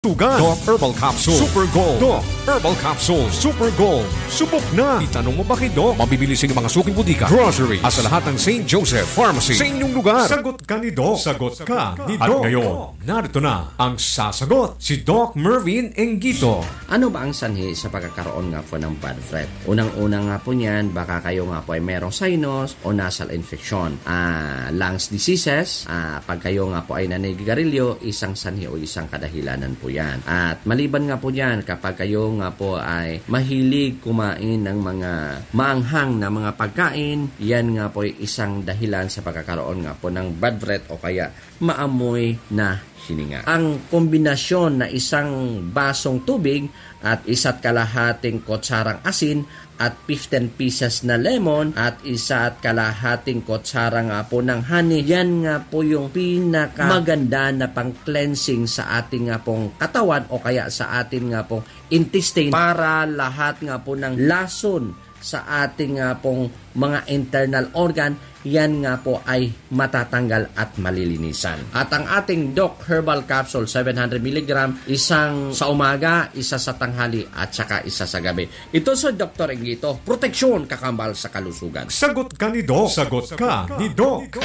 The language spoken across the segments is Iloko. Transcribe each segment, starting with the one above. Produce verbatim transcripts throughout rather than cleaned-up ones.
Tugan. Doc Herbal Capsule Super Gold. Doc Herbal Capsule Super Gold. Subok na. Itanong mo pa kay Doc. Mabibili sa inyong mga suking bodega, grocery, at sa lahat ng Saint Joseph Pharmacy sa inyong lugar. Sagot ka ni Doc. Sagot ka ni Doc. At ngayon, narito na ang sasagot, si Doc Mervin Engito. Ano ba ang sanhi sa pagkakaroon nga po ng bad breath? Unang-una nga po niyan, baka kayo nga po ay merong sinus o nasal infection, ah, lungs diseases, ah, pag kayo nga po ay nanigarilyo, isang sanhi o isang kadahilanan po yan. At maliban nga po dyan, kapag kayo nga po ay mahilig kumain ng mga maanghang na mga pagkain, yan nga po ay isang dahilan sa pagkakaroon nga po ng bad breath o kaya maamoy na hininga. Ang kombinasyon na isang basong tubig at isa't kalahating kutsarang asin at fifteen pieces na lemon at isa't kalahating kutsara nga po ng honey, yan nga po yung pinakamaganda na pang-cleansing sa ating nga pong katawan o kaya sa ating nga pong intestine para lahat nga po ng lason sa ating nga pong mga internal organ, yan nga po ay matatanggal at malilinisan. At ang ating Doc Herbal Capsule, seven hundred milligram, isang sa umaga, isa sa tanghali, at saka isa sa gabi. Ito sa Doktor Engito, proteksyon kakambal sa kalusugan. Sagot ka ni Doc. Sagot ka ni Doc.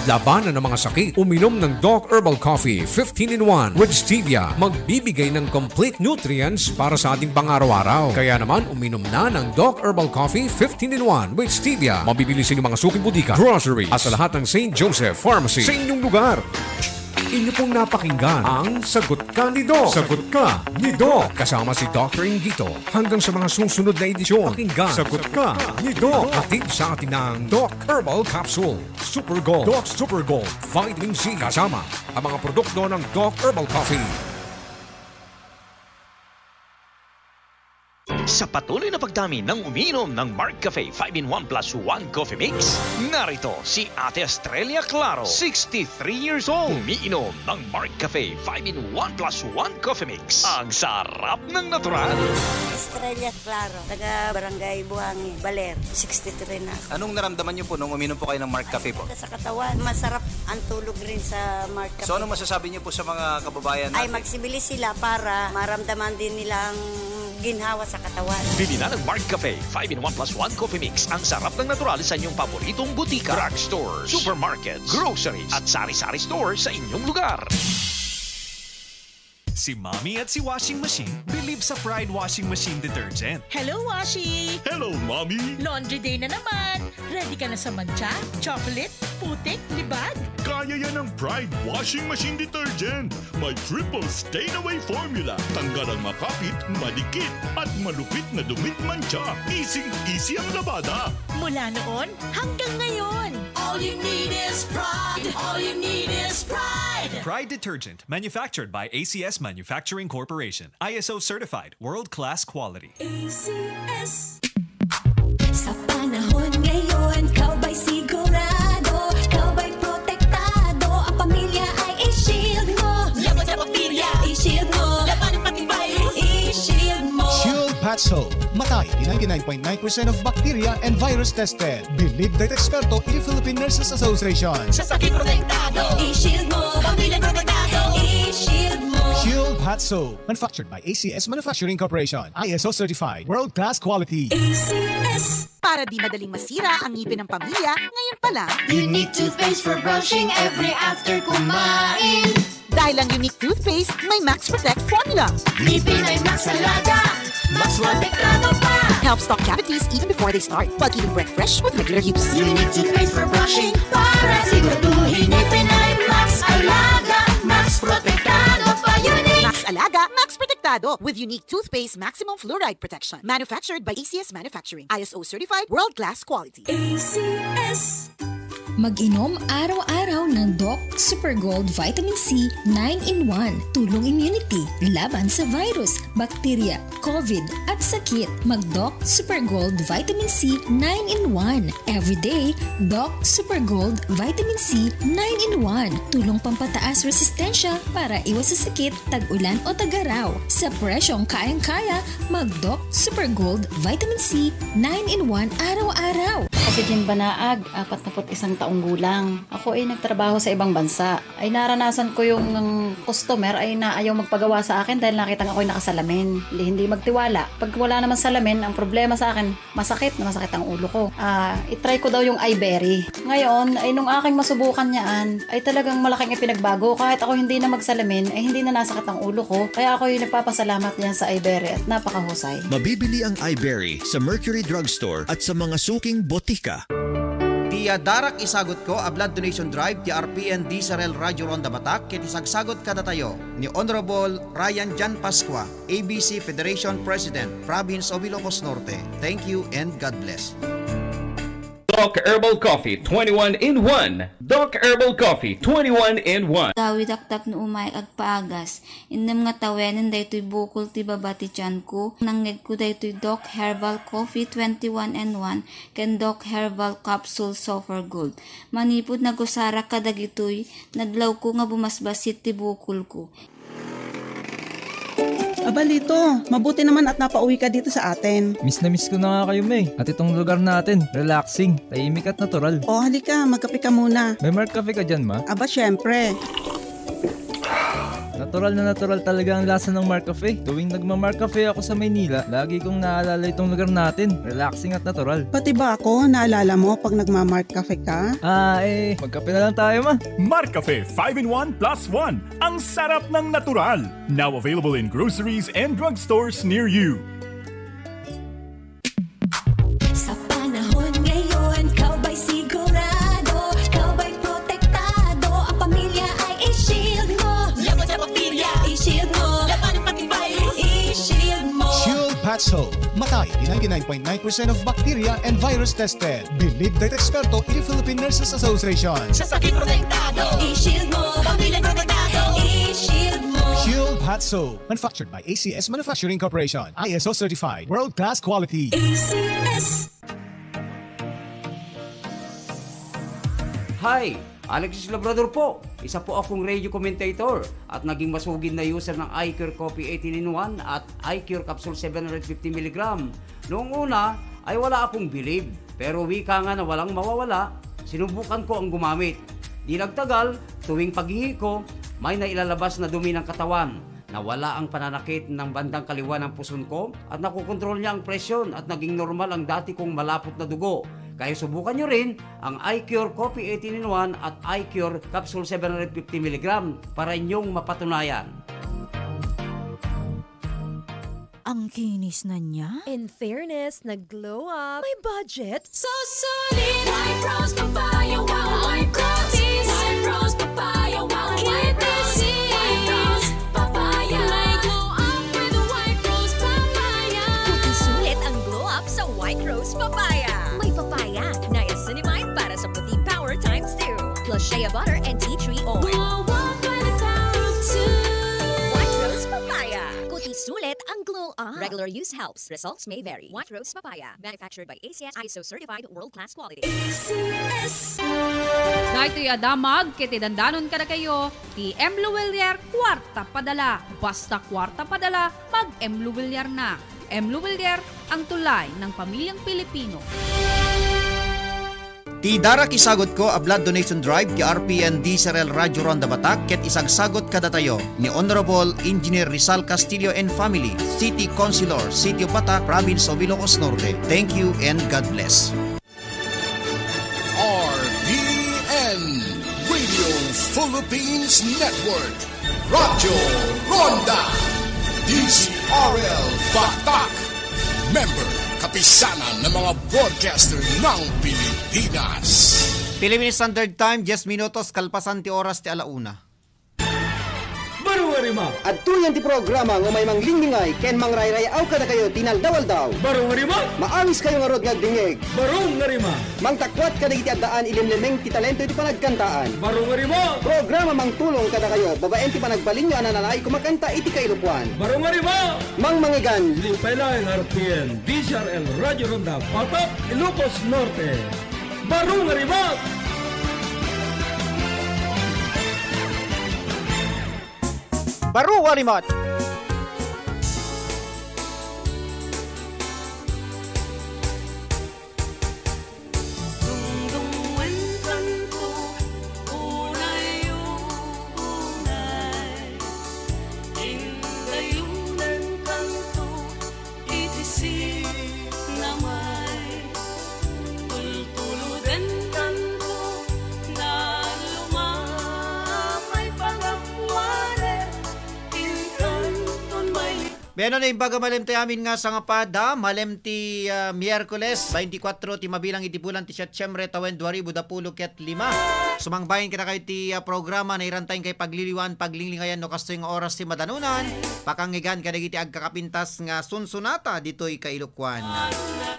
Labanan ang mga sakit. Uminom ng Doc Herbal Coffee fifteen in one with stevia. Magbibigay ng complete nutrients para sa ating pang-araw-araw. Kaya naman, uminom na ng Doc Herbal Coffee fifteen in one with stevia. Mabibili sa inyong mga suking bodega, grocery, at sa lahat ng Saint Joseph Pharmacy sa inyong lugar. Inyo pong napakinggan ang Sagot Ka ni Doc. Sagot Ka ni Doc. Kasama si Doctor Ingito. Hanggang sa mga susunod na edisyon, pakinggan Sagot Ka ni Doc. Hatid sa atin ng Doc Herbal Capsule Super Gold. Doc Super Gold Vitamin C. Kasama ang mga produkto ng Doc Herbal Coffee. Sa patuloy na pagdami ng umiinom ng Mark Cafe five-in-one plus one Coffee Mix, narito si Ate Estrella Claro, sixty-three years old. Umiinom ng Mark Cafe five-in-one plus one Coffee Mix. Ang sarap ng natural. Estrella Claro, taga Barangay Buhangin, Baler, sixty-three na ako. Anong naramdaman niyo po nung uminom po kayo ng Mark Cafe po? Sa katawan, masarap ang tulog rin sa Mark Cafe. So, ano masasabi niyo po sa mga kababayan natin? Ay, magsibili sila para maramdaman din nila ang ginhawa sa katawan. Bili na ng Mark Cafe five-in-one plus one Coffee Mix. Ang sarap ng natural sa inyong paboritong butika, drugstores, supermarkets, groceries, at sari-sari store sa inyong lugar. Si Mommy at si Washing Machine believe sa Pride Washing Machine Detergent. Hello, Washi! Hello, Mommy! Laundry day na naman! Ready ka na sa mantsa, chocolate, putik, libag? Kaya yan ng Pride Washing Machine Detergent. May triple stain away formula. Tanggal ang makapit, madikit, at malupit na dumit mantsa. Easy-easy ang labada. Mula noon hanggang ngayon. All you need is Pride. All you need is Pride. Pride Detergent, manufactured by A C S Manufacturing Corporation. I S O certified, world-class quality. A C S. Sa panahon ngayon, ikaw ba'y sigurado? Ikaw ba'y protektado? Ang pamilya ay i-shield mo. Laban sa bakterya, i-shield mo. Laban ng pati virus, i-shield mo. Shield Patch Soap. Matay di ninety-nine point nine percent of bacteria and virus tested. Believed by eksperto in the Philippine Nurses Association. Sa sakit protektado, i-shield mo. Pamilya protektado, i-shield mo. Shield Hot Soap. Manufactured by A C S Manufacturing Corporation. I S O certified. World-class quality. A C S. Para di madaling masira ang ngipin ng pamilya, ngayon pa lang. Unique toothpaste for brushing every after kumain. Dahil ang Unique Toothpaste may Max Protect Formula. Ngipin ay Max Alaga, Max Protektado pa. Helps stop cavities even before they start, while keeping breath fresh with regular use. Unique Toothpaste for brushing para siguraduhin ngipin ay Max Alaga, Max Protektado pa. Unique. Max Alaga, Max Protektado with Unique Toothpaste Maximum Fluoride Protection. Manufactured by A C S Manufacturing. I S O certified, world-class quality. A C S. Mag-inom araw-araw ng Doc Super Gold Vitamin C nine-in-one. Tulong immunity laban sa virus, bakterya, COVID, at sakit. Mag-Doc Super Gold Vitamin C nine-in-one. Everyday, Doc Super Gold Vitamin C nine-in-one. Tulong pampataas resistensya para iwas sa sakit, tag-ulan o tag-araw. Sa presyong kayang-kaya, mag-Doc Super Gold Vitamin C nine-in-one araw-araw. Si Jean Banaag, apatnapu't isang taong gulang. Ako ay nagtrabaho sa ibang bansa. Ay naranasan ko yung customer ay naayaw magpagawa sa akin dahil nakita nga ako'y nakasalamin. Hindi, hindi magtiwala. Pag wala naman salamin, ang problema sa akin, masakit na masakit ang ulo ko. Ah, itry ko daw yung Iberry. Ngayon, ay nung aking masubukan yaan, ay talagang malaking ipinagbago. Kahit ako hindi na magsalamin, ay hindi na nasakit ang ulo ko. Kaya ako'y nagpapasalamat yan sa Iberry at napakahusay. Mabibili ang Iberry sa Mercury Drugstore at sa mga suking botika. Ti addarak isagutko a blood donation drive ti R P N D S R L Radio Ronda Batak ket isagsagut kadatayo ni Honorable Ryan Jan Pascua, A B C Federation President, Province of Ilocos Norte. Thank you and God bless. Doc Herbal Coffee twenty-one in one. Doc Herbal Coffee twenty-one in one. Dawidak tapno umay agpaagas. Innem nga tawenen daytoy bukol ti baba ti tianko. Nangngegko daytoy Doc Herbal Coffee twenty-one in one ken Doc Herbal Capsule Super Gold. Manipud nagusarak kadagitoy, nadlawko nga bumasbasit ti bukolko. Aba, Lito, mabuti naman at napauwi ka dito sa atin. Miss na miss ko na nga kayo, May. At itong lugar natin, relaxing, tahimik at natural. O, halika, magkape ka muna. May Mark Cafe ka dyan, Ma? Aba, syempre. Natural na natural talaga ang lasa ng Mark Cafe. Tuwing nagma-Mark Cafe ako sa Maynila, lagi kong naalala itong lugar natin. Relaxing at natural. Pati ba ako, naalala mo pag nagma-Mark Cafe ka? Ah, eh, magkape na lang tayo, Ma. Mark Cafe five in one plus one. Ang sarap ng natural. Now available in groceries and drugstores near you. Sa panahon ngayon, ikaw ba'y sigurado? Ikaw ba'y protektado? Ang pamilya ay i-shield mo. Laban sa bakterya, i-shield mo. Labanan pati virus, i-shield mo. Shield Patch Soap. Matay di ninety-nine point nine percent of bacteria and virus tested. Believed by eksperto in Philippine Nurses Association. Sa sakit protektado, i-shield mo. Pamilya protektado, i-shield mo. Shield Hot Soap. Manufactured by A C S Manufacturing Corporation. I S O certified. World class quality. A C S. Hi! Alexis Labrador po. Isa po akong radio commentator at naging masugid na user ng iCure Coffee eighteen in one at iCure Capsule seven hundred fifty milligram. Noong una ay wala akong bilib, pero wika nga na walang mawawala, sinubukan ko ang gumamit. Di nagtagal, tuwing paghihi ko, may nailalabas na dumi ng katawan. Nawala ang pananakit ng bandang kaliwa ng puson ko at nakokontrol niya ang presyon at naging normal ang dati kong malapot na dugo. Kaya subukan nyo rin ang iCure Coffee eighteen in one at iCure Capsule seven hundred fifty milligram para inyong mapatunayan. Ang kinis na niya? In fairness, nag-glow up. May budget? Susulit! White Rose Papaya, wow, White Rose! White Rose Papaya, wow, White Rose! White Rose Papaya! May glow up with White Rose Papaya! Susulit ang glow up sa White Rose Papaya. May papaya, niacinamide para sa puti power times two, plus shea butter and tea tree oil. Glow up with the power of two. White Rose Papaya. Kuti sulit ang glow up. Regular use helps. Results may vary. White Rose Papaya. Manufactured by A C S, I S O certified, world class quality. A C S. Daytoy a damag ket idandanon kadakayo ti M Luwilier Kuarta Padala. Basta kuarta padala, mag-M Luwilier na. M Luwilier, ang tulay ng pamilyang Pilipino. Ti darakisagut ko a blood donation drive ti R P N D S R L Radio Ronda Batak ket isagsagut kadatayo ni Honorable Engineer Rizal Castillo and family, City Councilor, City of Batak, Province of Ilocos Norte. Thank you and God bless. R P N, Radio Philippines Network, Radyo Ronda, D Z R L Batak, member, kapisanan ng mga broadcaster ng Pilipinas. Philippine Standard Time, diyes minutos kalpasan ti oras ti alauna. Baro nga rima. Adtoyen ti programa nga umay manglinglingaw ken mangrayray-aw kadakayo ti naldaw-aldaw. Baro nga rima. Maangis kayo ngarud nga agdingngeg. Baro nga rima. Mangtakuat kadagiti addaan ilimlimeng ti talento iti panagkantaan. Baro nga rima. Programa mangtulong kadakayo babaen ti panagbalinyo a nanalaig kumakanta iti kailokoan. Baro nga rima. Mangmangigan. Lipay laeng R P N, D Z R L Radio Ronda, Batak, Ilocos Norte. Baro nga rima! Baro nga rima! Bueno, naimbag a malem ti amin nga sangapada, malem ti, ah, Miyerkules, twenty-four ti mabilang iti bulan ti Setyembre, tawen dua ribu dua pulo ket lima. Sumangbayen kadakayo ti, ah, programa, nairantay kay pagliliwan, paglinglingayan, no kastoy nga oras ti madanunan, pakangigan kadagiti agkakapintas nga sunsunata ditoy kailukuan.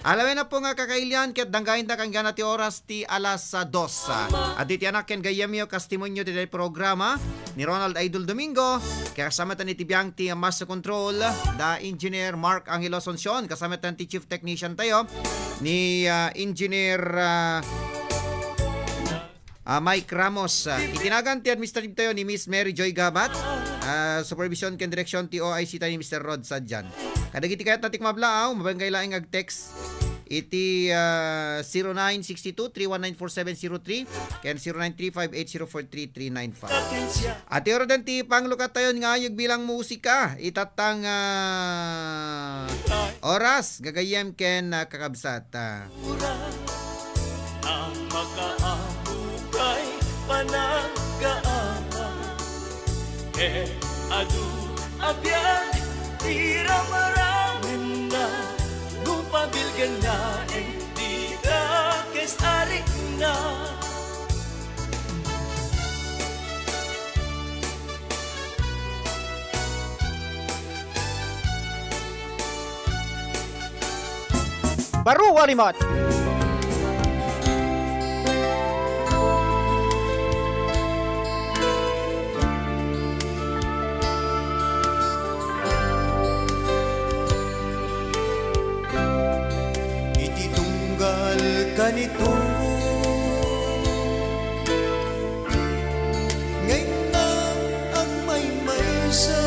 Alawen na po nga kakailian, ket danggayen da kanggana ti oras ti alas, ah, dos. Ah, addi ti anak ken gayyemyo, kas timonyo ti programa ni Ronald Idol Domingo, ket kasama ta ni ti biang ti Master Control, da Engineer Mark Angelo Asuncion, kasama ta ti Chief Technician tayo, ni, ah, Engineer, ah, ah, Mike Ramos. Ah, itinagan ti administrative tayo ni Miss Mary Joy Gabat. Ah, supervision ken direksyon ti O I C tayo ni Mister Rod Sadjan. Kadagiti kayat na ti kumablaaw, mabalinkayo laeng agtext iti, ah, zero nine six two three one nine four seven zero three ken zero nine three five eight zero four three three nine five. Ati orodan ti panglukat tayon nga ayeg bilang musika, itatta nga oras, gagayyem ken, ah, kakabsat. Ah. A makaammo kay panaggaammo. Ket adu a biag ti ramramenna, no pabilgen laeng ti dakes a rikna. Baro a limat. Iti tunggal kanito, nga innak agmaymaysa,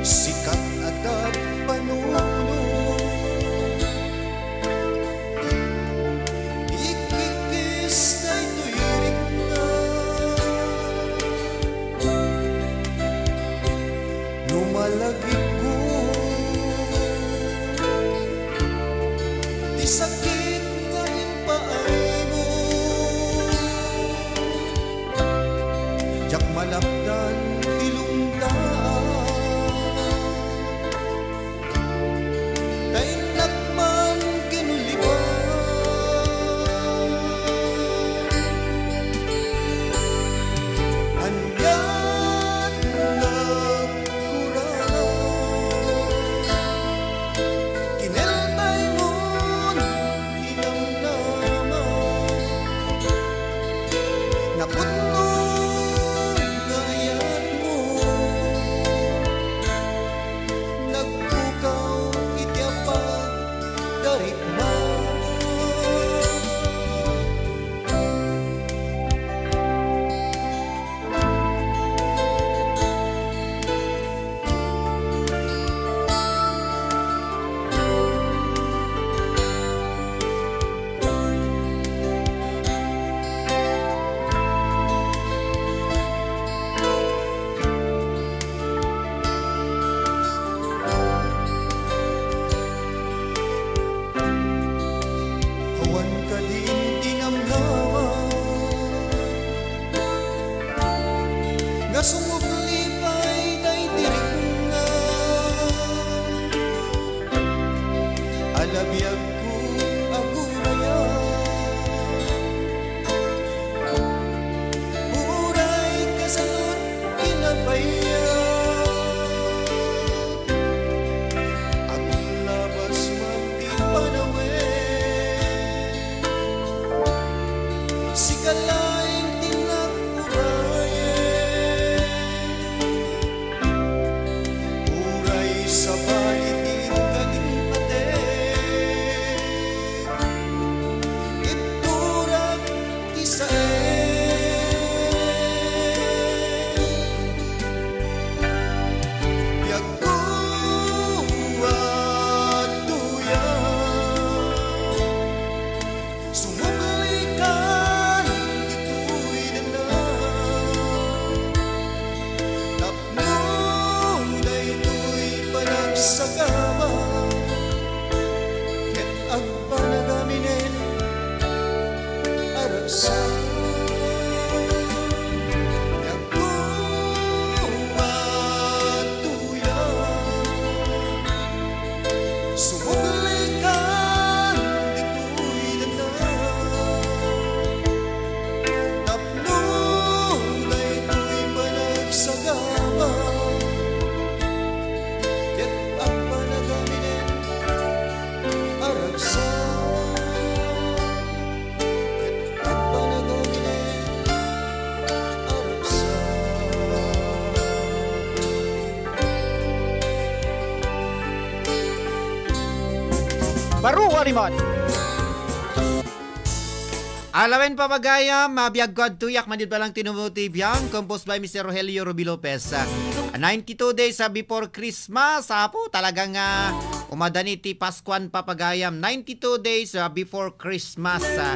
sikat a tappanuno. Ikikis daytoy rikna. No malagipko ti sakit nga impaaymo, diak malapdan ti lunggaan. Ta innak man kinulliban. Aniat nagkurana. Baro a rimat. Alawen, papagayam, mabiag ko adtoyak manid balang tinumuti biang, composed by Mister Rogelio Ruby Lopez. Ah, ninety-two days, ah, before Christmas, apo, talagang, ah, umadani ti Paskuan, papagayam. Ninety-two days, ah, before Christmas, ah,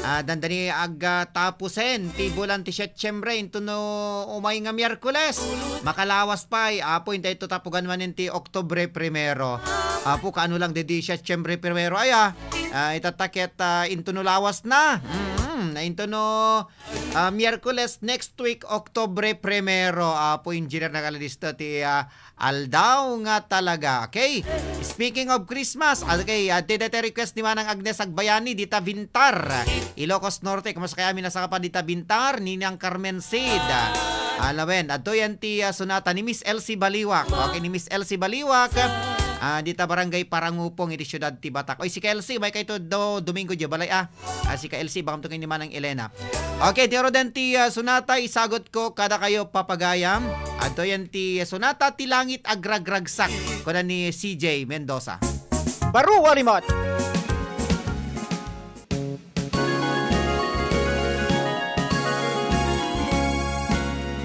ah, dandani ag, ah, tapusen ti bulan ti Setyembre, intono umay nga Miyerkules. Makalawas pay, apo, intay to tapugan manen ti Oktubre primero. Apo, kaano lang dedi Setyembre primero, aya? Ah, itatta ket, ah, intono lawas na. Mm, intono, ah, Miyerkules next week, Oktubre primero. Apo, Engineer, nakalista ti, ah, aldaw nga talaga. Okay? Speaking of Christmas, okay, ah, dida ti request ni Manang Agnes Agbayani, dita Vintar, Ilocos Norte. Kumusta kaya mi nasakapa dita Vintar? Ninang Carmen Cid. Ah, alawen, adto yan ti, ah, sonata ni Miss Elsie Baliwak. Okay, ni Miss Elsie Baliwak. Ah, dita Barangay Parangupong, iti siudad ti Batac. Oy, si Elsie, may kayto do, Domingo, di balay, ah. Ah, si ka Elsie, bakam to kay ni Manang Elena. Okay, ti roden ti, ah, sonata, isagot ko kadakayo, papagayam. Adto yan ti sonata ti langit agragragsak, kuna ni C J Mendoza. Baro a rimat.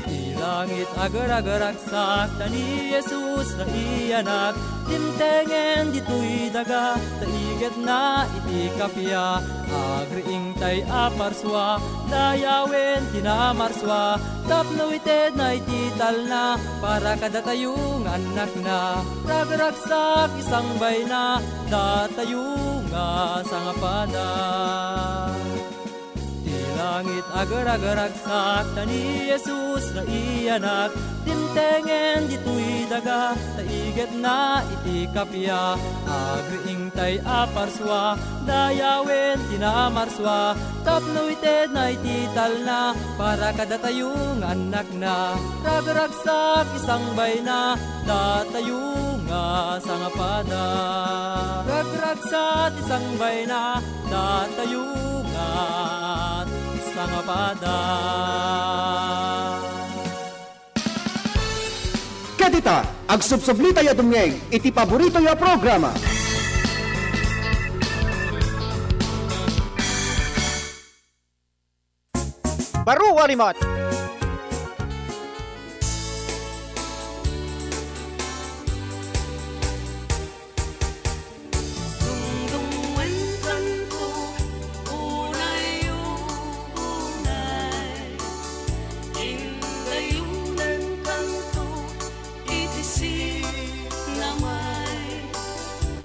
Ti langit agragragsak, ta ni Jesus naiyanak. Dimtengen ditoy daga, ta igetna iti kappia. Agriingtay a parsua, dayawen ti namarsua. Tapno itedna iti talna, para kadatayo nga annakna. Ragragsak isangbayna, datayo nga sangapada. Ti langit agragragsak, ta ni Jesus naiyanak. Dimtengen ditoy daga, ta igetna iti kappia. Agriingtay a parsua, dayawen ti namarsua. Tapno itedna iti talna, para kadatayo nga annakna. Ragragsak isangbayna, datayo nga sangapada. Ragragsak isangbayna, datayo nga sangapada. Ket ita, agsubsublitayo a dumngeg iti paboritoyo a programa. Baro a rimat. Dungdungenkanto, unay, unay, indayonenkanto iti sinamay.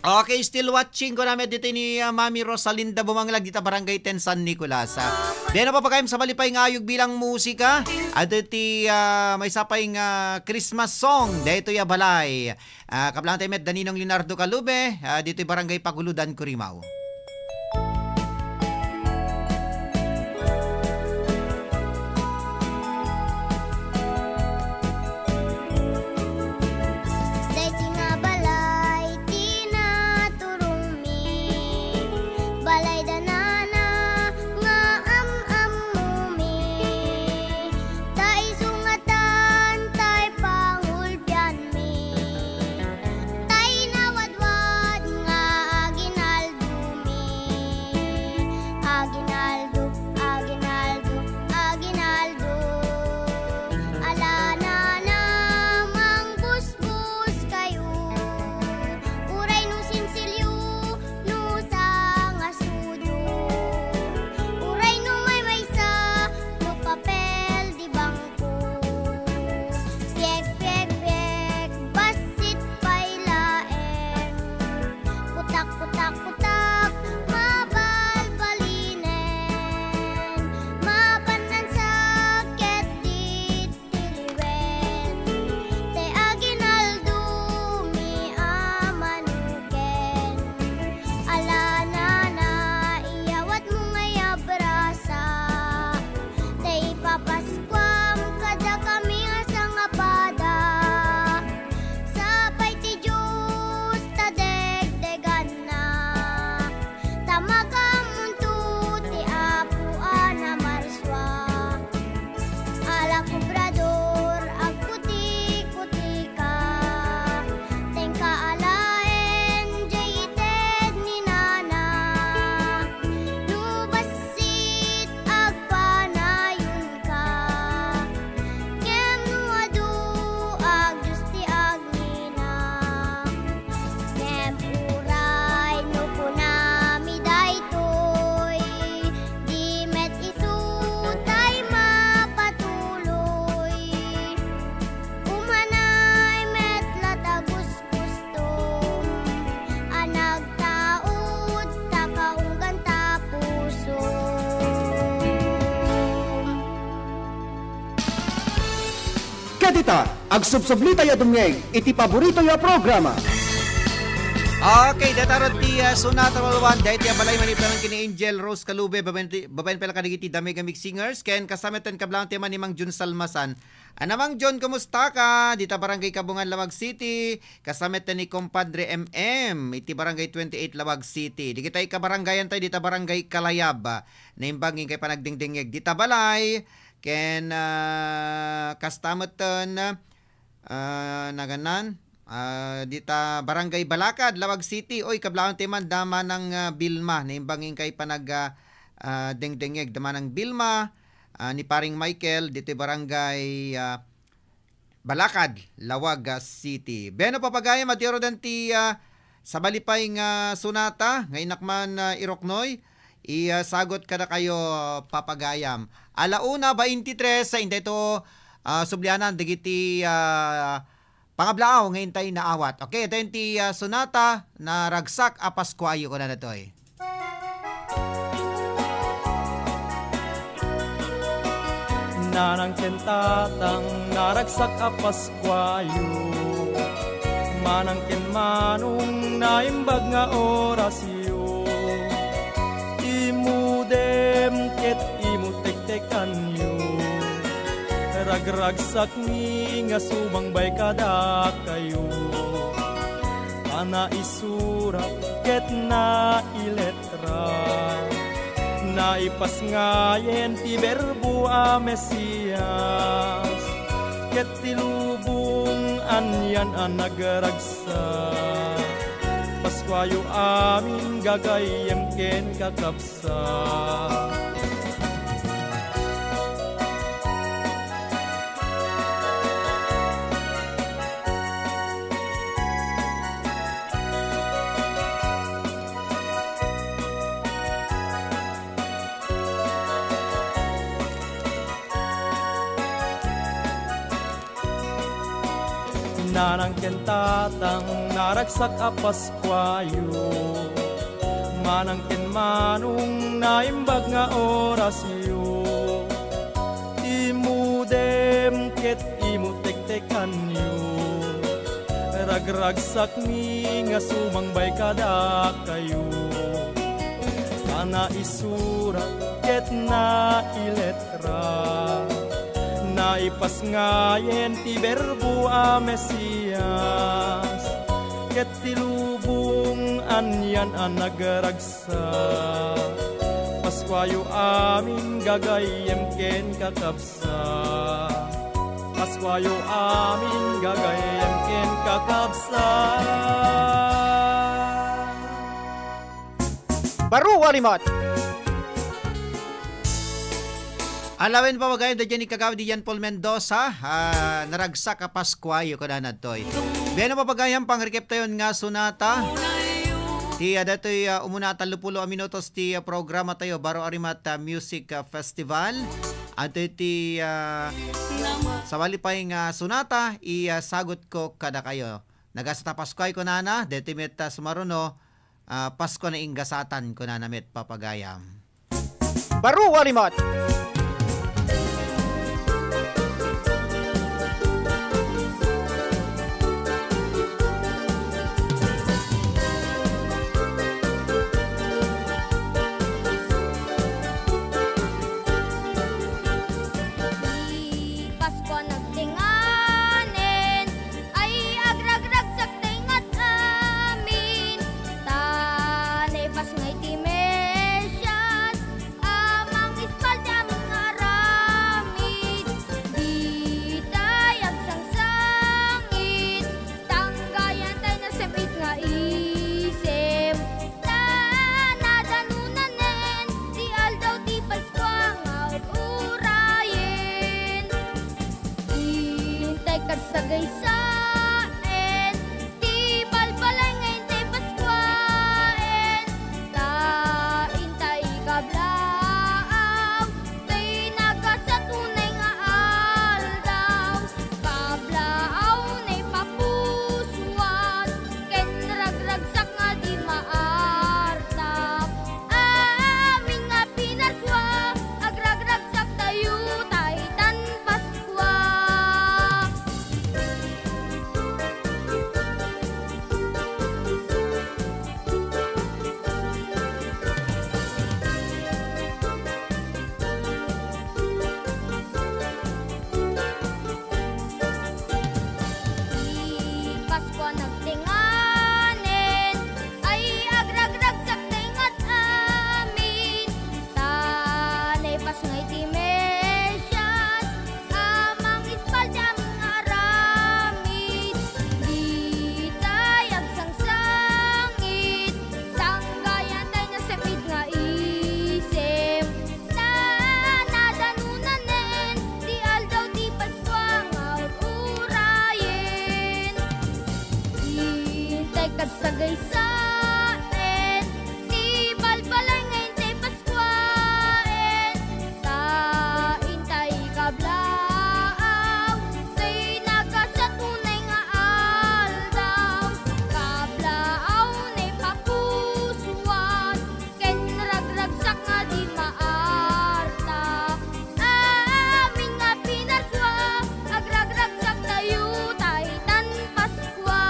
Okay, still watching ko namin dito ni, ah, Mami Rosalinda Bumanglag dita Barangay ten San Nicolas, ah. Then, napapagayam sa malipay nga ayog bilang musika. At iti, ah, may sapay nga Christmas song. Dito ya balay. Ah, kablangtay met da Ninong Leonardo Calube, ah, dito'y Barangay Paguludan, Curimaw. Daytoy nga balay ti naturongmi, balay da nana nga am-ammomi, ta isu nga addan tay pangulbian mi, tay nawadwad nga aginaldomi. Ita, agsubsublitayo a dumngeg iti paboritoyo a programa. Okay, dayta ti, ah, Sonata Walwan, dayta a balay maniptaman ken ni Angel Rose Calube, babaen ti, babaen pala kadagiti Damiga Mix Singers, ken kasama ten kablaang tema ni Mang Jun Salmasan. Ana, Mang Jun, kumusta ka? Dita Barangay Kabungan, Laoag City, kasama ten ni Compadre M M, iti Barangay twenty-eight, Laoag City. Dagiti kabarangayan tayo, dita Barangay Kalayab, ah, naimbag inkay panagdingdingngeg. Dita balay, ken, ah, kasta met ten, ah, naganan, ah, dita Barangay Balakad, Laoag City. Oy, kablaang ti man da Manang, ah, Bilma, naimbag inkay panag, ah, ah, dingdingngeg da Manang Bilma, ah, ni Paring Michael, ditoy Barangay, ah, Balakad, Laoag, ah, City. Bueno, papagayam, adtoy ngaruden ti, ah, sabali pay nga sonata nga innak man, ah, iruknoy, i, ah, sagut kadakayo, papagayam. Ala una baintitres, sa intay to, ah, sublianan dagiti, ah, pangablaaw nga intay naawat. Okay, ita ti, ah, sonata, Naragsak a Paskuayo, kunana toy. Nanang ken tatang, naragsak a Paskuayo. Manang ken manong, naimbag nga orasyo. Imudem ket imutektekanyo. Ragragsakmi nga sumangbay kadakayo. A naisurat ket nailet ra. Naipasngayen ti Berbo a Mesias, ket ti lubong anian a nagragsak. Paskuayo amin gagayyem ken kakabsat. Nanang ken tatang, naragsak a Paskuayo. Manang ken manong, naimbag nga orasyo. Imudem ket imutektekanyo. Ragragsakmi nga sumangbay kadakayo. A naisurat ket nailet ra. Naipasngayen ti Berbo a Mesias, ket ti lubong anian a nagragsak. Paskuayo amin gagayyem ken kakabsat. Paskuayo amin gagayyem ken kakabsat. Baro a rimat. Alawen, papagayam, daydiay ni kagawad Ian Paul Mendoza, ah, Naragsak a Paskuayo, kunana toy. Bueno, papagayam, pangrikep tayon nga sonata. Ti, ah, daytoy, ah, umuna a tallopulo a minutos ti, ah, programa tayo, Baro a Rimat, ah, Music, ah, Festival. Adtoy ti, ah, sabali pay nga sonata, i, ah, sagut ko kadakayo. Nagasat a Paskuay, kunana, daytoy met, ah, sumaruno, ah, Paskua nga ingasatan, kunana met, papagayam. Baro a rimat. Ti Paskua nagtenganen, ay agragragsak ti ngat amin, ta naipasngay ti Mesias a mangispal ti amin nga aramid. Ditay agsangsangit, tanggayan tay nasem-it nga isip, ta nadanunanen ti aldaw ti Paskua nga urayen. Intay kasagaysaen ti balbalay nga intay Paskuaen, ta intay kablaaw ti nagasat unay nga aldaw. Kablaaw naipapusuan ken ragragsak nga di maartap. Amin nga pinasua, agragragsak tayo ta itan Paskua. Gaysaen ti balbalay nga intay Paskuaen, ta intay kablaaw, tay nagkasat unay nga aldaw, kablaaw ni papusuan, ken ragragsak nga di maarta. Amin nga pinasua, agragragsak tayo, tay tan Paskua.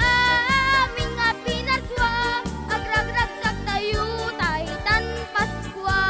Amin nga pinasua, agragragsak tayo, tay tan Paskua.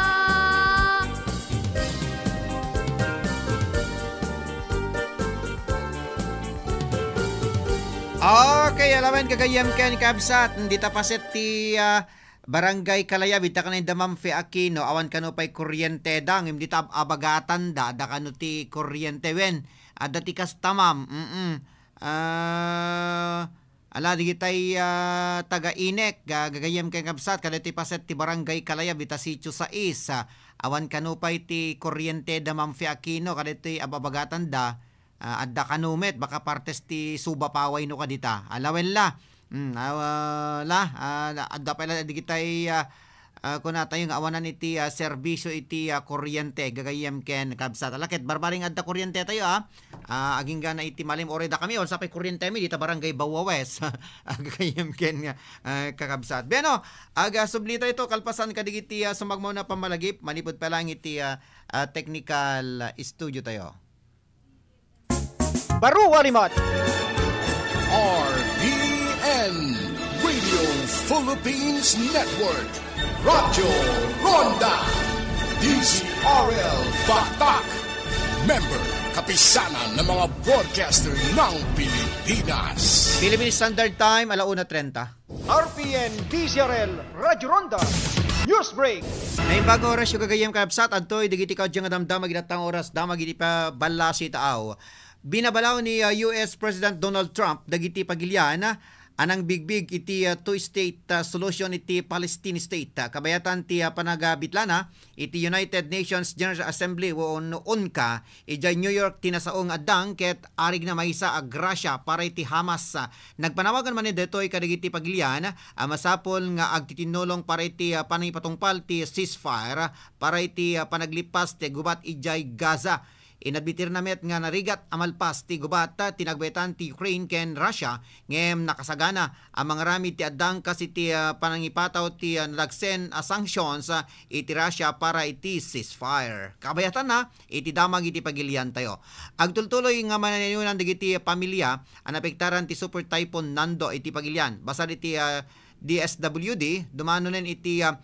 Okay, alawen gagayyem ken kabsat, dita paset ti, ah, Barangay Kalayab, ita kano da Ma'am Fe Aquino, awan kano pay kuryente da, ngem dita ab-, abagatanda, adda kano ti kuryente wen, adda ti kasta, ma'am, mm. Ah, ala, digitay, ah, taga Inek, ga-, gagayyem ken kabsat, kadagiti paset ti Barangay Kalayab, ita Sitio Sais, ah, awan kano pay ti kuryente da Ma'am Fe Aquino, kadagiti ab-, abagatanda, ah, adda kano met, baka partes ti suba paway no kadita. Alawen la. Mm, ah, la, ah, adda pay la digitay, ah, ah, kunatayo nga awanan iti, ah, serbisyo iti, ah, kuryente, gagayyem ken kabsat. Ala ket barbaring adda kuryente tayo, ah. Ah, agingga na iti malim, uray dakami, awan sa pay kuryente mi, dita Barangay Bawa West. Ah, gagayyem ken, ah, kakabsat. Bueno, aga subli tayo to, kalpasan kadigiti, ah, sumagmawna pammalagip, manipud pa lang iti, ah, ah, technical, ah, studio tayo. Baro a limat. R P N, Radio Philippines Network, Radyo Ronda, D Z R L Batak, member, Kapisanan ng mga Broadcaster ng Pilipinas. Philippine Standard Time, ala una trenta. R P N D Z R L Radyo Ronda News Break. Naimbag nga oras, gagayyem, kabsat, adtoy dagiti kaudyan nga damdama, gidattang oras, dama gidi pa ballasi taaw. Binabalaw ni, ah, U S President Donald Trump dagiti pagilian, ah, a nangbigbig iti, ah, two-state, ah, solution iti Palestine state. Ah, kabayatan ti, ah, panagabitlana iti United Nations General Assembly wenno UNCA idiay New York ti nasao nga addang ket arigna maysa a grasya para iti Hamas. Ah, nagpanawagan manen daytoy kadagiti pagilian a masapul nga agtitinnulong para iti, ah, panangipatungpal ti ceasefire para iti, ah, panaglippas ti gubat idiay Gaza. Inadmitirna met nga narigat a malpas ti gubat ti nagbaetan ti Ukraine ken Russia, ngem nakasagana a mangaramid ti addang kas iti, ah, panangipataw ti, ah, nadagsen a sanctions, ah, iti Russia para iti ceasefire. Kabayatanna, iti damag iti pagiliantayo. Agtultuloy nga mananayunan dagiti pamilia a napektaran ti Super Typhoon Nando iti pagilian. Basta iti, ah, D S W D, dumanonen iti, ah,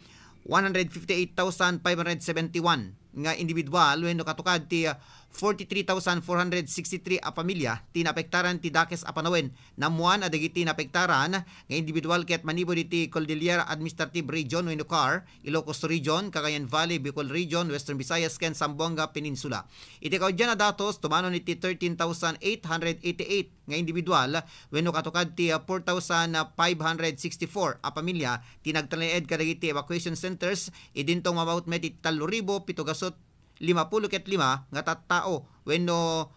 one hundred fifty-eight thousand five hundred seventy-one nga individual wenno katukad ti, ah, forty-three thousand four hundred sixty-three a pamilya ti naapektaran ti dakes a panawen. Nammuan a dagiti naapektaran nga individual ket manipud iti Cordillera Administrative Region wenno CAR, Ilocos Region, Cagayan Valley, Bicol Region, Western Visayas, ken Zamboanga Peninsula. Iti kaudyan a datos, tumanon iti thirteen thousand eight hundred eighty-eight nga individual wenno katukad ti, ah, four thousand five hundred sixty-four a pamilya ti nagtalinaed kadagiti evacuation centers, idinto mamaut met iti tallo ribu pito gasut lima pulo ket lima nga tattao wenno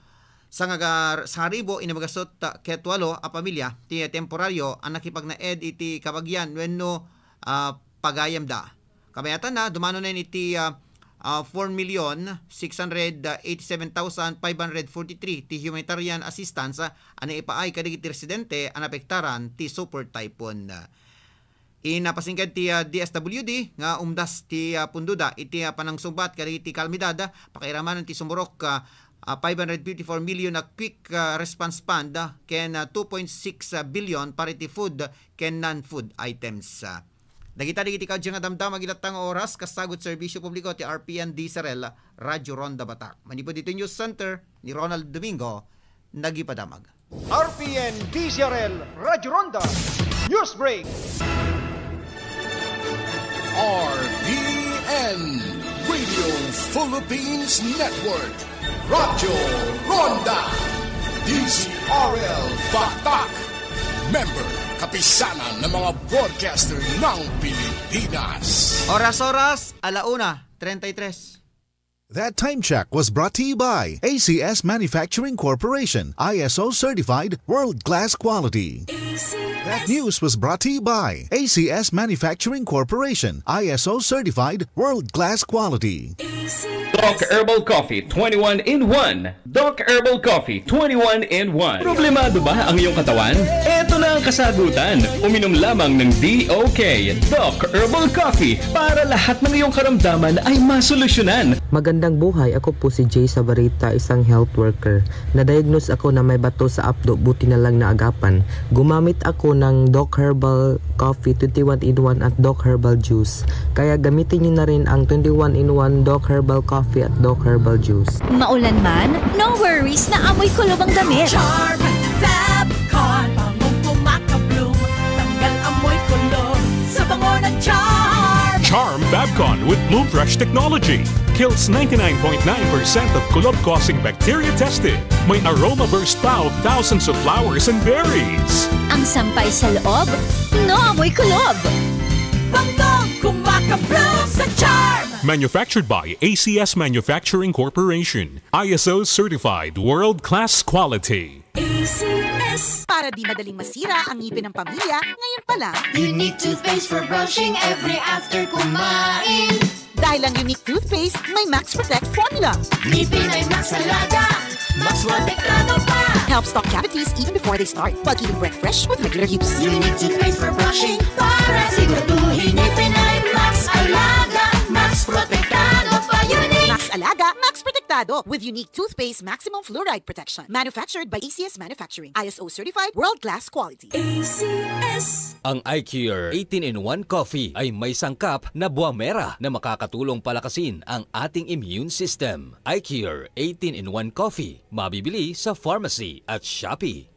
sangagar-, sangaribu inam gasut ket walo a pamilya ti temporaryo a nakipagnaed iti kabagian wenno, ah, pagayamda. Kabayatanna, dumanonen iti, ah, ah, four million six hundred eighty-seven thousand five hundred forty-three ti humanitarian assistance, ah, a naipaay kadagiti residente a naapektaran ti Super Typhoon. Inapasingkad ti, ah, D S W D nga umdas ti, ah, pundoda iti, ah, panangsungbat kadagiti kalamidad, ah, pakairaman ti sumurok, ah, ah, five hundred fifty-four million a quick, ah, response fund, ah, ken, ah, two point six billion para iti food ken non-food items. Ah, dagita dagiti kadya nga damdama, gidatta nga oras, kasagut serbisyo publiko ti R P N D Z R L, Radyo Ronda Batak. Manipud iti News Center ni Ronald Domingo, nagipadamag. R P N D Z R L Radyo Ronda News Break. R P N, Radio Philippines Network, Radyo Ronda, D Z R L Batak, member, Kapisanan ng mga Broadcaster ng Pilipinas. Oras-oras, ala una treinta y tres. That time check was brought to you by A C S Manufacturing Corporation, I S O certified, world-class quality. A C That news was brought to you by A C S Manufacturing Corporation, I S O certified, world-class quality. Doc Herbal Coffee, twenty-one in one. Doc Herbal Coffee, twenty-one in one. Problemado ba ang iyong katawan? Eto na ang kasagutan. Uminom lamang ng D O K, Doc Herbal Coffee, para lahat ng iyong karamdaman ay masolusyonan. Magandang buhay, ako po si Jay Sabarita, isang health worker. Na-diagnose ako na may bato sa apdo, buti na lang naagapan. Gumamit ako ng Doc Herbal Coffee twenty-one in one at Doc Herbal Juice. Kaya gamitin niyo na rin ang twenty-one in one Doc Herbal Coffee at Doc Herbal Juice. Maulan man, no worries na amoy kulob ang damit. Charm Fab Con, bangong kumakabloom, tanggal amoy kulob sa bango ng Charm. Charm Fab Con with Bloom Fresh technology kills ninety-nine point nine percent of kulob-causing bacteria tested. May aroma burst pa of thousands of flowers and berries. Ang sampay sa loob, no amoy kulob. Bangong kumakabloom sa Charm. Manufactured by A C S Manufacturing Corporation. I S O certified, world-class quality. A C S. Para di madaling masira ang ngipin ng pamilya, ngayon pa lang. Unique toothpaste for brushing every after kumain. Dahil ang Unique Toothpaste may Max Protect Formula. Ngipin ay Max Alaga, Max Protektado pa. Help stop cavities even before they start, while keeping breath fresh with regular use. Unique Toothpaste for brushing para siguraduhin ngipin ay Max Alaga, Max Protektado pa. Unique. Max Alaga, Max Protektado with Unique Toothpaste Maximum Fluoride Protection. Manufactured by A C S Manufacturing. I S O certified, world-class quality. A C S. Ang iCare eighteen-in-one Coffee ay may sangkap na buwamera na makakatulong palakasin ang ating immune system. iCare eighteen-in-one Coffee, mabibili sa pharmacy at Shopee.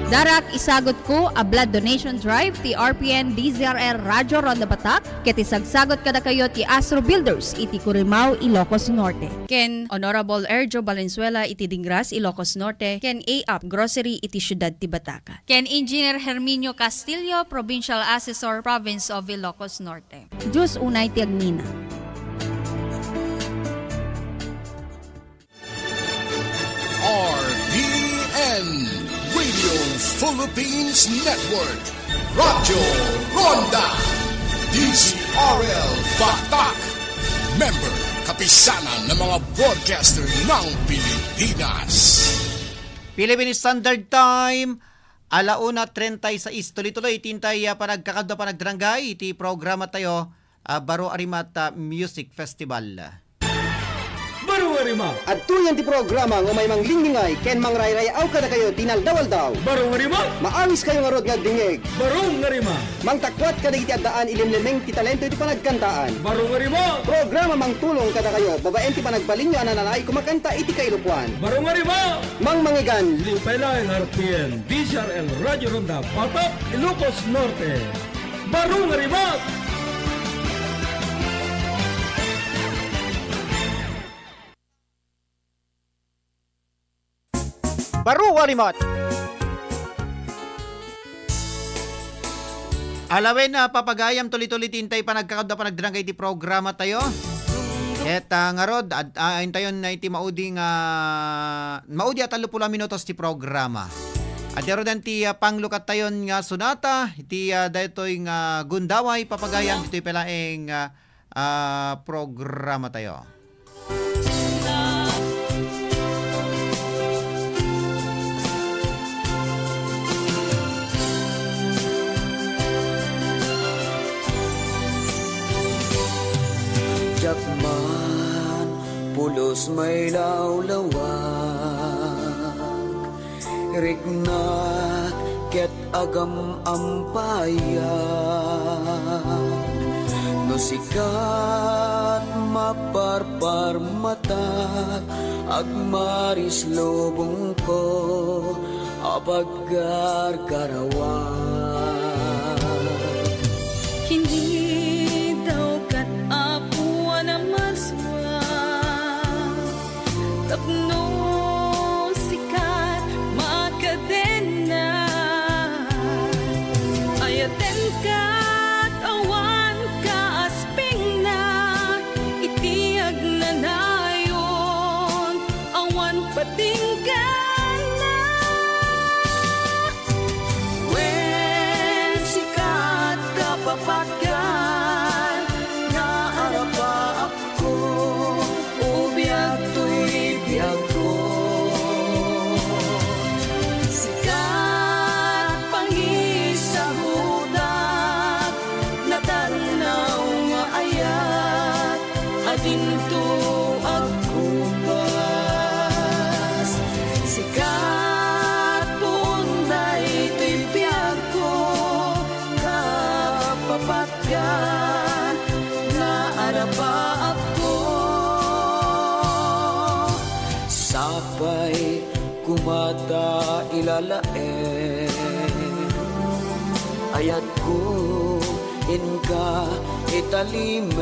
Darak, isagut ko a blood donation drive ti R P N D Z R L Radyo Ronda Batak, ket isagsagut kadakayo ti Astro Builders iti Curimao, Ilocos Norte. Ken Honorable Erjo Valenzuela iti Dingras, Ilocos Norte, ken A Up Grocery iti Siudad ti Batak. Ken Engineer Herminio Castillo, Provincial Assessor, Province of Ilocos Norte. Diyos unay ti agnina. R P N Radio Philippines Network, Radyo Ronda, D Z R L Batak, member, Kapisanan ng mga Broadcaster ng Pilipinas. Philippine Standard Time, ala una treinta y seis. Tuloy-tuloy ti intay, ah, panagkakadwa, panagdarangay iti programa tayo, ah, Baro a Rimat, ah, Music Festival. Baro a Rimat. Adtoyen ti programa nga umay manglinglingay ken mangrayray-aw kadakayo ti inaldaw-aldaw. Baro a Rimat. Maawiskayo ngarud nga agdingngeg. Baro a Rimat. Mangtakuat kadagiti addaan ilimlimeng ti talento iti panagkantaan. Baro a Rimat. Programa mangtulong kadakayo babaen ti panagbalinyo a nananay kumakanta iti kailokoan. Baro a Rimat. Mangmangigan. Lipay laeng R P N, D Z R L Radyo Ronda, Batak, Ilocos Norte. Baro a Rimat. Baro a Rimat. Ala wen, ah, papagayam, tuloy-tuloy ti intay panagkakadwa, panagdarangay iti programa tayo. Ket, ah, ngarud, ad-, ah, intayon na iti maudi nga, maudi a tallo pulo a minutos ti programa. Adi ngaruden ti, ah, panglukat tayon nga sonata, iti, ah, daytoy nga gundaway, papagayam, ditoy pay laeng, ah, ah, programa tayo. Diak man pulos mailawlawag, riknak ket agam-ampayak. No sikat maparparmatak, agmaris lubongko a pagkarkarawak. Kinidawkat, Apo, a namaswa tapno sikat makadena. Ayatenkat awan kaaspingna iti agnanayon, awan patingkana. Kumata ilalaen, ayatko inka italimen.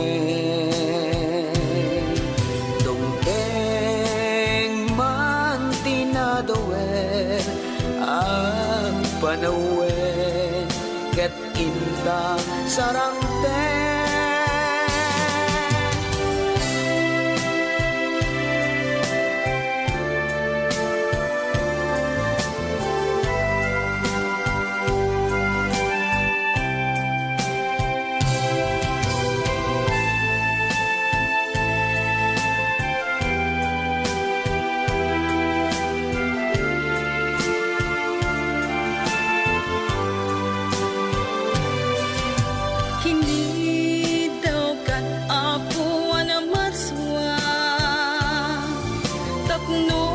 Dumteng man ti nadawen, agpanawen ket inta sarangten. Kinidawkan, Apo, a namaswa, tapno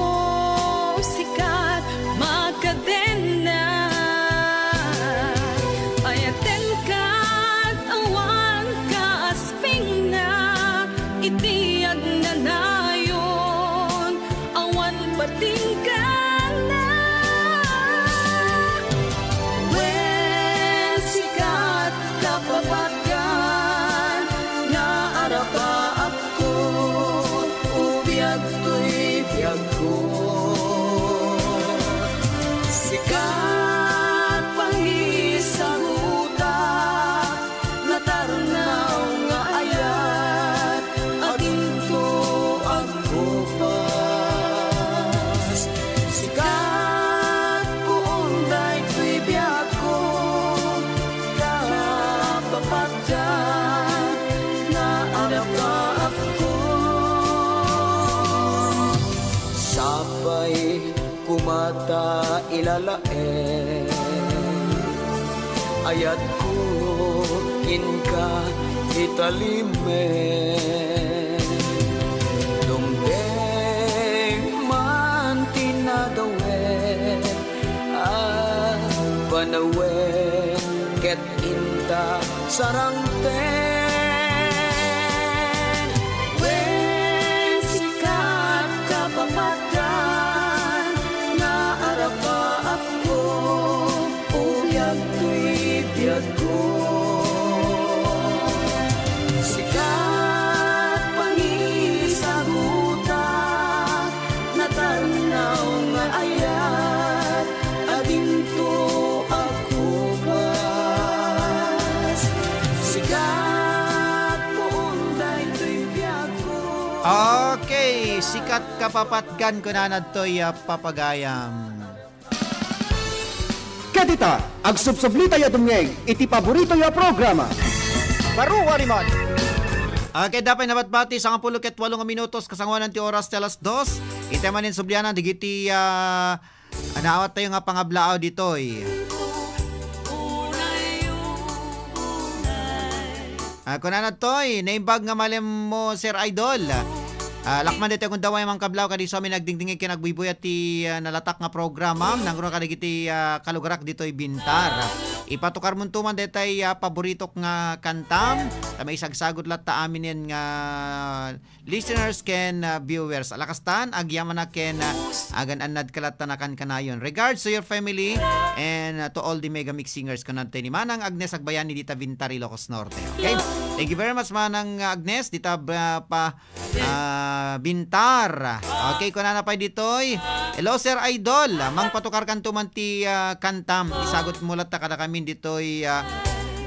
sikat makadenna. Ayatenka awan kaaspingna, iti agnanayon awan patingkana. Wen sikat, kapapatgan, nga arapaapko, ubiag toy biagko. Sikat, pangisagutak, natarnaw nga ayat, adinto agkupas. Sikat, puon daytoy biagko, kapapatgan, nga arapaapko. Sapay kumata ilalaen, ayatko inka italimen. Dumteng man ti nadawen, agpanawen ket inta sarangten. Wen sikat, kapapatgan, nga arapaapko, ubiag toy biagko. Sikat, pangisagutak, natarnaw nga ayat, adinto agkupas. Sikat, puon daytoy biagko. Okay, sikat, kapapatgan, kunana ditoy, ah, papagayam. Ket ita, agsubsublitayo a dumngeg iti paboritoyo a programa. Baro a rimon. Okay, dapay nabatbati, sangapulo ket walo nga minutos, kasangoanan ti oras ti alas dos. Ita manen sublianan, digiti, ah, naawattayo nga pangablaaw ditoy. Ah, kunana toy, naimbag nga malemmo, Sir Idol. Ah, lakman ditoy kung daway mangkablaw, kadi so amin nagdingdingig ken agbuybuya ti, ah, nalatak nga programa. Nangruna kadagiti, ah, kalugarak ditoy Bintar. Ipatukarmonto man detay, ah, paboritok nga kantam. Ta maisagsagot latta aminen nga listeners ken, ah, viewers. Alakastan, agyamanak ken, ah, agan-annad ka latta nakankanayon. Regards to your family and, ah, to all the Mega Mix singers, kunana toy ni Manang Agnes Agbayani dita Bintar, Ilocos Norte. Okay? Thank you very much, Manang Agnes, dita, ah, pa, ah, Bintar. Okay, kunana pay ditoy. Hello, Sir Idol. Mangpatukarkanto man ti, ah, kantam. Isagot mo latta kadakamin ditoy, ah,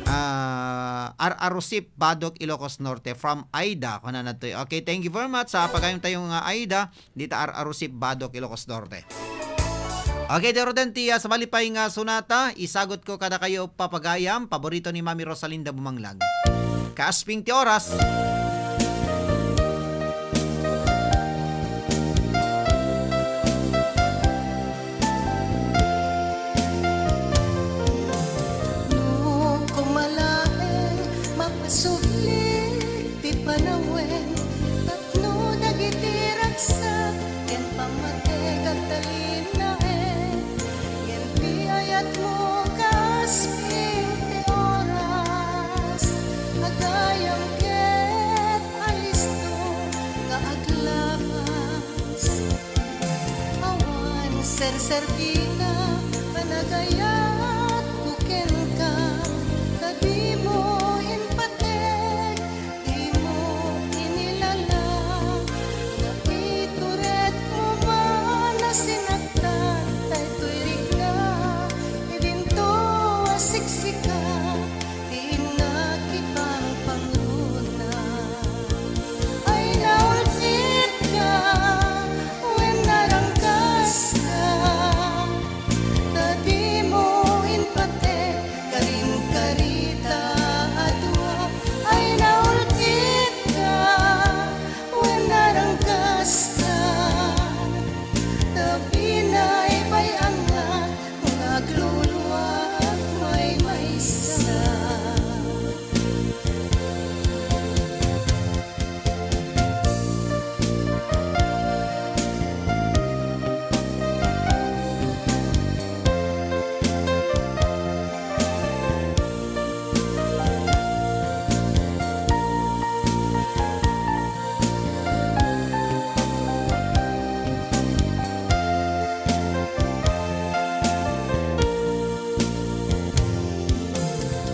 ah, Ar-arusip, Badoc, Ilocos Norte. From Aida, kunana toy. Okay, thank you very much sa pagayam tayo nga Aida. Dita Ar-arusip, Badoc, Ilocos Norte. Okay, dero den ti, ah, sabali pay nga sonata, isagutko kadakayo papagayam, paborito ni Mami Rosalinda Bumanglag. Kaasping ti oras. No kumalaeng mapasubli ti panawen, tapno dagiti ragsak ken pammatek agtalinaen. Ngem ti ayatmo kas ti oras, agayam ken Serserbi na panagayatko kenka, ta dimo impatek, dimo inilala. Napituretmo man a sinaktan daytoy rikna, idinto a siksika, ti innak ipangpangruna. Ay naulpitka, wen naranggaska, ta dimo impatek karin karita a dua. Ay naulpitka, wen naranggaska, ta binaybay-annak nga agluluak maymaysa.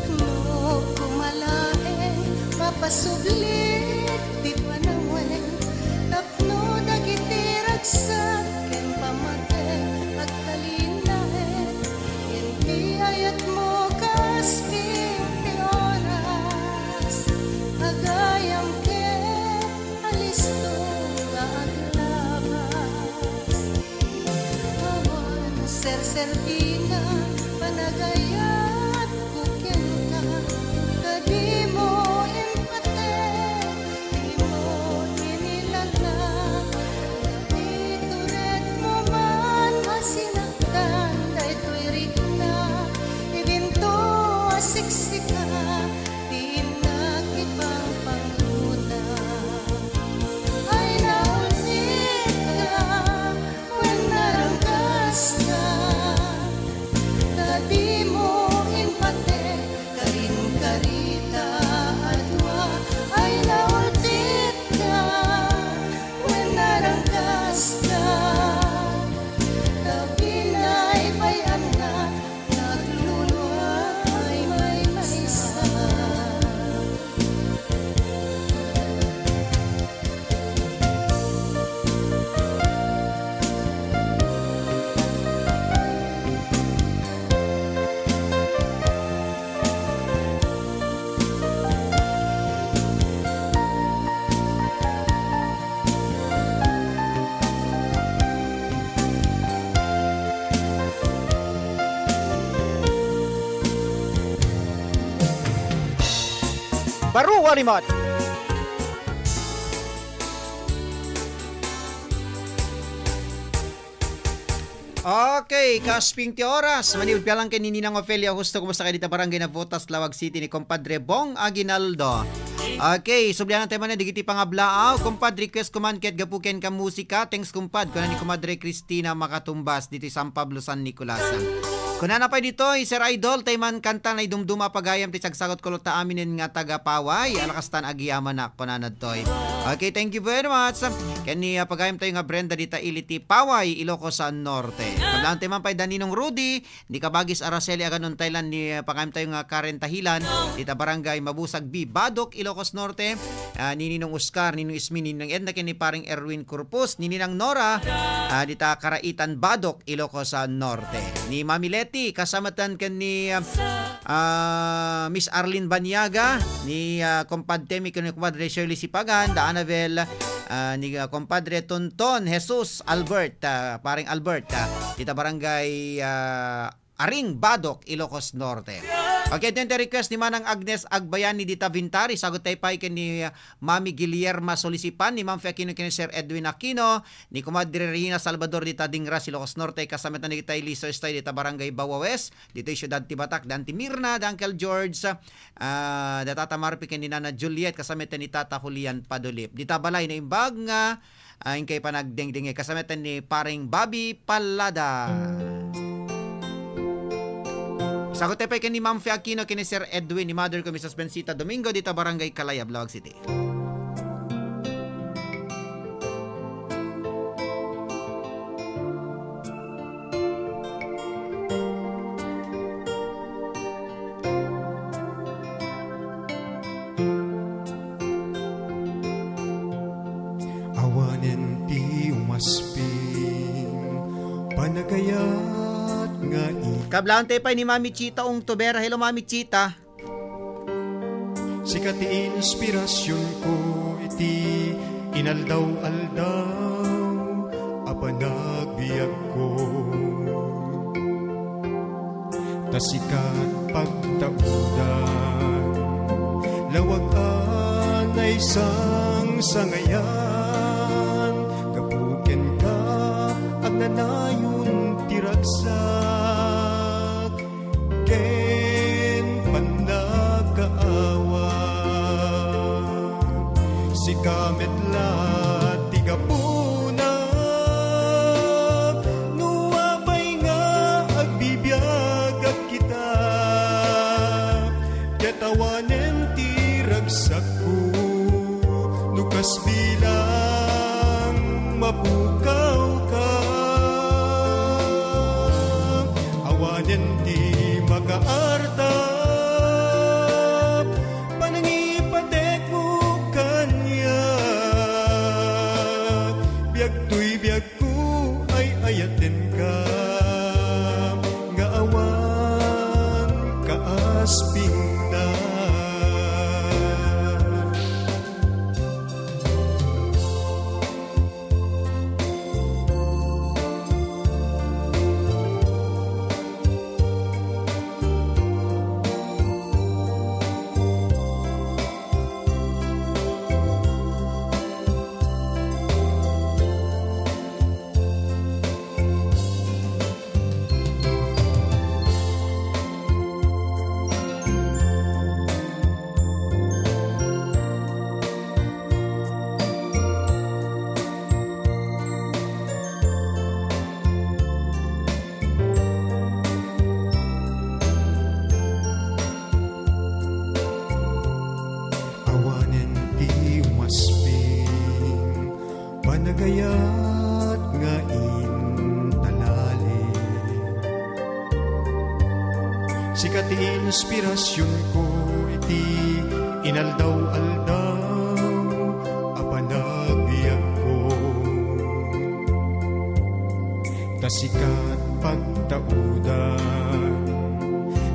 No kumalaeng mapasubli ti panawen, tapno dagiti ragsak ken pamate agtalinaen, ken ti ayatmo kas pin ti oras, agayam ket alisto nga aglabas. Awan serserbi na panagayatko kenka, ta dimo impatek, dimo inilala. Napituretmo man a sinaktan daytoy rikna, idinto a siksika, ti innak ipangpangruna. Ay naulpitka, wen naranggaska, ta dimo impatek karin karita a dua. Ay naulpitka, wen naranggaska, ta binaybay-annak nga agluluak maymaysa. Baro a rimmat. Okay, kas pin ti oras. Manipud pay laeng ken ni Ninang Ofelia Justo, kumusta kayo dita Barangay Navotas, Laoag City, ni Compadre Bong Aguinaldo. Okay, sublianan tayo man digiti pangablaaw. Compadre, request ko man ket gapu ken ka musika. Thanks, kumpad. Kuna ni Comadre Christina Makatumbas, ditoy San Pablo, San Nicolas. Kunana pay ditoy, Sir Idol, tay man kanta nga idumduma pagayam ti sagsagot ko ta aminen nga taga Paway. Ala kastan agyamanak, kunana ditoy. Okay, thank you very much. Ken ni, ah, pagayam tayo nga Brenda dita ili ti Paway, Ilocos, ah, Norte. Kablaan tayo man pay da Ninong Rudy, ni kabagis Araceli Aganon, Thailand, ni, ah, pagayam tayo nga Karen Tahilan, dita Barangay Mabusag B, Badoc, Ilocos Norte. Ah, ni Ninong Oscar, Ninong Ismi, Ninang Edna, ken ni Paring Erwin Corpus, ni Ninang Nora, ah, dita Karaitan, Badoc, Ilocos, ah, Norte. Ni Mami Leti, kasamatan ken ni, ah, ah, Miss Arlene Banyaga, ni, ah, Compadre Temi, ken ni Compadre Shirley Sipagan, da Annabel, ah, ni, ah, Compadre Tonton Jesus Albert, ah, Paring Albert, ah, dita Barangay, ah, Aring, Badoc, Ilocos Norte. Okay, ito yung request ni Manang Agnes Agbayani dita Vintari. Sagot tayo pa ken ni, uh, Mami Guillerma Solisipan, ni Ma'am Fe Aquino ken ni Sir Edwin Aquino, ni Comadre Regina Salvador dita Dingras, Ilocos Norte. Kasamatan ni kita Liso Estoy dita Barangay Bawa West, dita Siudad ti Batak, dan ti Mirna, da Uncle George, ah, da Tata Marpi ken ni Nana Juliet, kasamatan ni Tata Julian Padulip. Dita balay naimbag nga Ah, inkay panagdengdenge. Kasamatan ni Paring Bobby Palada. Sagot tayo pay ken ni Ma'am Fe Aquino, ken ni Sir Edwin, ni Mother ko, Missus Bensita Domingo, dita Barangay Kalayab, Laoag City. Panagayat nga i- Kablaantayo pay ni Mami Chita Ungtubera. Hello, Mami Chita. Sika ti inspirasyonko iti inaldaw-aldaw a panagbiagko. Ta sika pagtaudan, lawag a naisangsangayan, gapu kenka agnanayon ti ragsak ken pannakaawat. Sika met la ti gapuna no apay nga agbibiagak kita, ket awanen ti ragsakko no kas bilang mapukawka. Awanen ti makaartap panangipatekmo kaniak. Biag toy biagko, ay-ayatenka nga awan kaaspingna. Awanen ti umasping, panagayat nga intalali. Sika ti inspirasyonko iti inaldaw-aldaw a panagbiagko. Ta sika pagtaudan,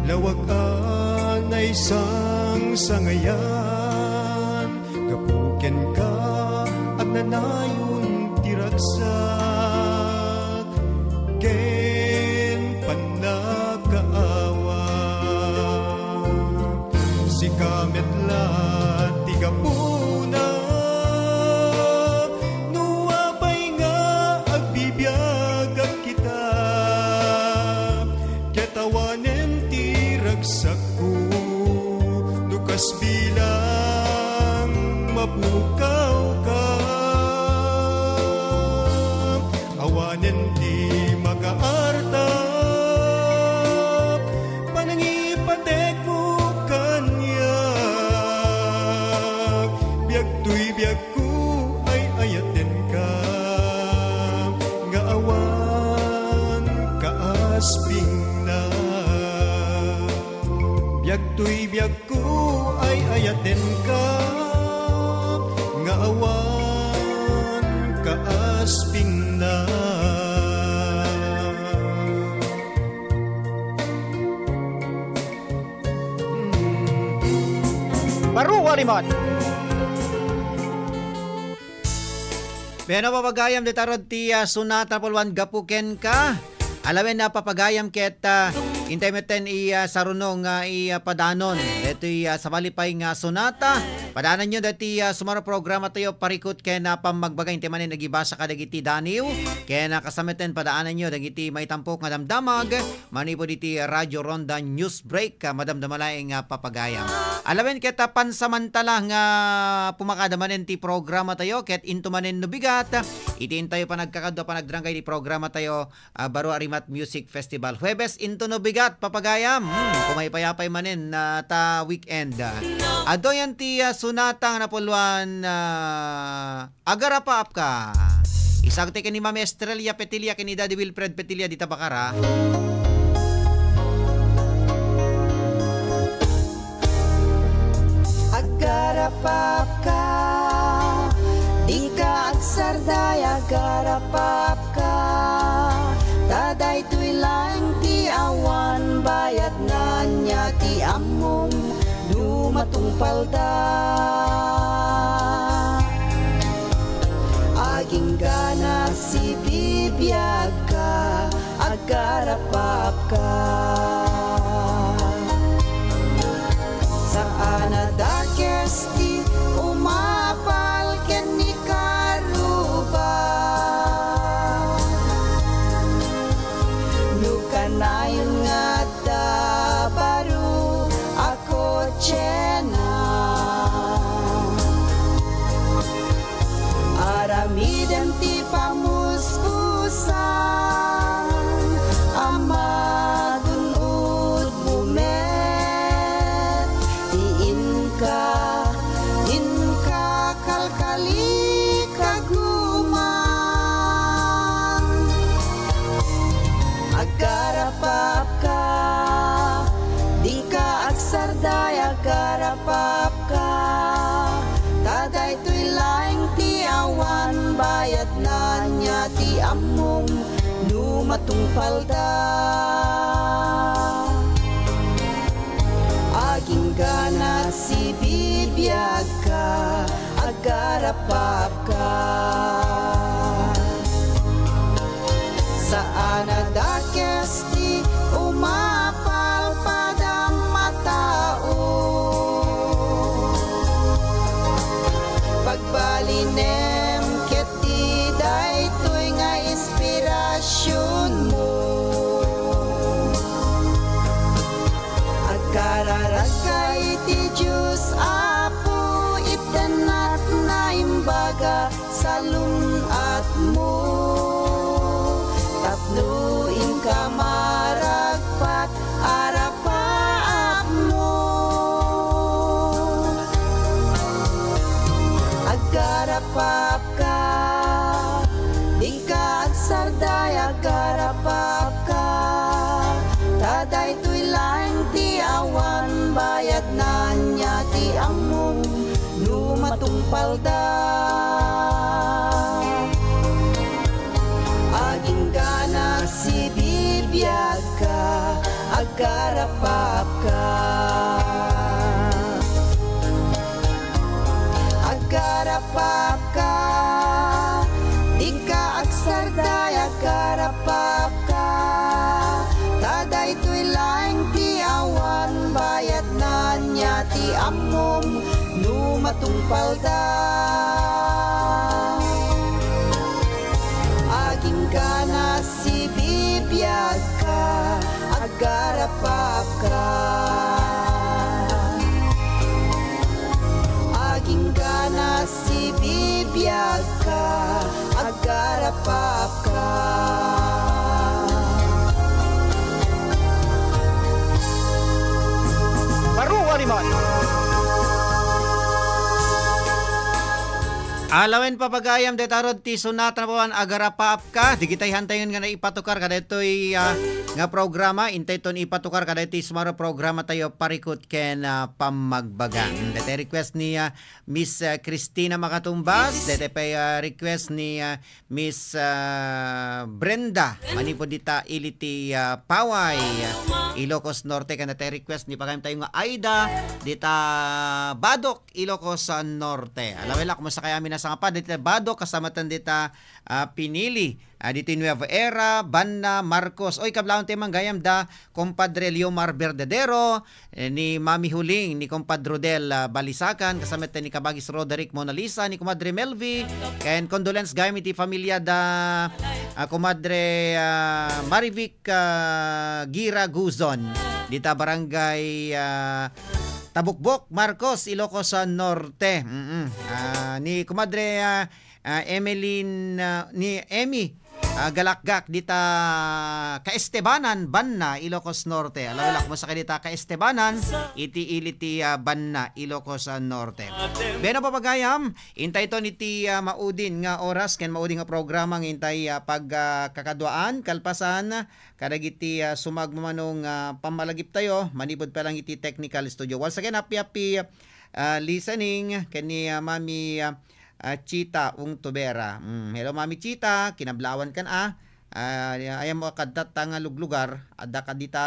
lawag a naisangsangayan, gapu kenka agnanayon ti ragsak ken pannakaawat. Sika met la ti gapuna no apay nga agbibiagak kita, ket awanen ti ragsakko no kas bilang mapukawka. Awanen ti makaartap panangipatekmo kaniak. Biag toy biagko, ay-ayatenka nga awan kaaspingna. Biag toy biagko, ay-ayatenka nga awan kaaspingna. Baro a limat. Wen a papagayam, dayta rod ti, ah, sonata napulwan gapu kenka. Alawen a papagayam ket, ah, intay metten i, ah, saruno nga i, ah, padanon. Daytoy, ah, sabali pay nga sonata. Padaananyo daytoy, ah, sumaro programatayo, parikut ken, ah, pammagbaga, intay manen agibasa kadagiti daniw. Ken, ah, kasta metten padaananyo dagiti maitampok nga damdamag manipud iti Radio Ronda News Break, ah, madamdama laeng nga papagayam. Alawen ket, ah, pansamantala nga pumakada manen ti programatayo, ket into manen no bigat, iti intayo panagkakadua panagdrangga iti programatayo, ah, baro a Rimat Music Festival. Huwebes into no bigat, papagayam. Hmm, pumaypayapay manen, ah, ta weekend. Adu yan ti, ah, sonata nga napuluan, ah, Agarapaapka. Isagte ken ni Mami Estrella Petilla ken ni Daddy Wilfred Petilla dita Bacara. Agarapaapka, dika agsarday, agarapaapka, ta Daytoy laeng ti awan bayadna, ania ti ammom no matungpalda? Agingga na sibibiagka, aggarapapka. Saan a dakes ti umapal ken ni Karuba. No kanayon nga adda baro a kotsena, aramidem ti pamuspusan a magun-od mo met ti inka, inka kalkali kaguman. Aggarapapka, dika agsarday, aggarapapka, ta daytoy laeng ti awan bayadna, ania ti ammom no matungpalda? Agingga na sibibiagka, aggarapapka. Saan a dakes ti umapal padam a tao. Pagbalinem ket ti daytoy nga inspirasionmo. Agkararagka iti Dios, Apo, itennatna imbaga salun-atmo, tapno inka maragpat a rapaapmo. Aggarapapka, dika agsarday, aggarapapka, ta daytoy laeng ti awan bayadna, ania ti ammom no matungpalda? Agingga na sibibiagka, aggarapapka. Aggarapapka, dika agsarday, aggarapapka, ta daytoy laeng ti awan bayadna, ania ti ammom no matungpalda? Agingga na sibibiagka, aggarapapka. Agingga na sibibiagka, aggarapapka. Baro a rimon. Alawen, papagayam, dayta rod ti sonata na pawan, Agarapaapka. Digitay hantayon nga naipatukar kadaytoy, ah, nga programa. Intay ton ipatukar kadaytoy sumaro programa tayo, Parikut ken, ah, Pammagbaga. Mm, daytay request ni, ah, Miss, ah, Christina Makatumbas. Daytay pay, ah, request ni, ah, Miss, ah, Brenda. Manipud dita ili ti, ah, Paway, ah, Ilocos Norte. Ken daytay request ni pagayam tayo nga Aida dita Badoc, Ilocos, ah, Norte. Alawen la, kumusta kayami a sangapad? Dita Badoc, kasamaten dita, ah, Pinili. Ah, ditoy Nueva Era, Banna, Marcos. Oy, kablawan tayo manggayam da, Compadre Leomar Verdadero, eh, ni Mami Huling, ni Compadre Rodel, ah, Balisacan, kasamaten ni Kabagis Roderick Monalisa, ni Comadre Melvi, ken condolence gayam iti familia da, ah, Comadre, ah, Marivic, ah, Gira Guzon, dita Barangay, ah, Tabukbok, Marcos, Ilocos, ah, Norte. Mm-mm. Ah, ni Comadre, ah, ah, Emeline, ah, ni Emmy, ah, Galakgak, dita Kaestebanan, Banna, Ilocos Norte. Alawen la, kumusta kadi dita Kaestebanan, iti ili ti, ah, Banna, Ilocos, ah, Norte. Bueno, papagayam, intay ton iti, ah, maudin nga oras ken maudin nga programa nga intay, ah, pag, ah, kakaduaan, kalpasan, kadagiti, ah, sumagmamano nga pammalagiptayo, manipud pa lang iti technical studio. Once again, happy, happy, ah, listening ken ni, ah, Mami, ah, ah, Chita Ungtubera. Mm, hello, Mami Chita, kinablawan kan, ah. Ah, ayan mo kadta ta nga luglugar, adda kadita,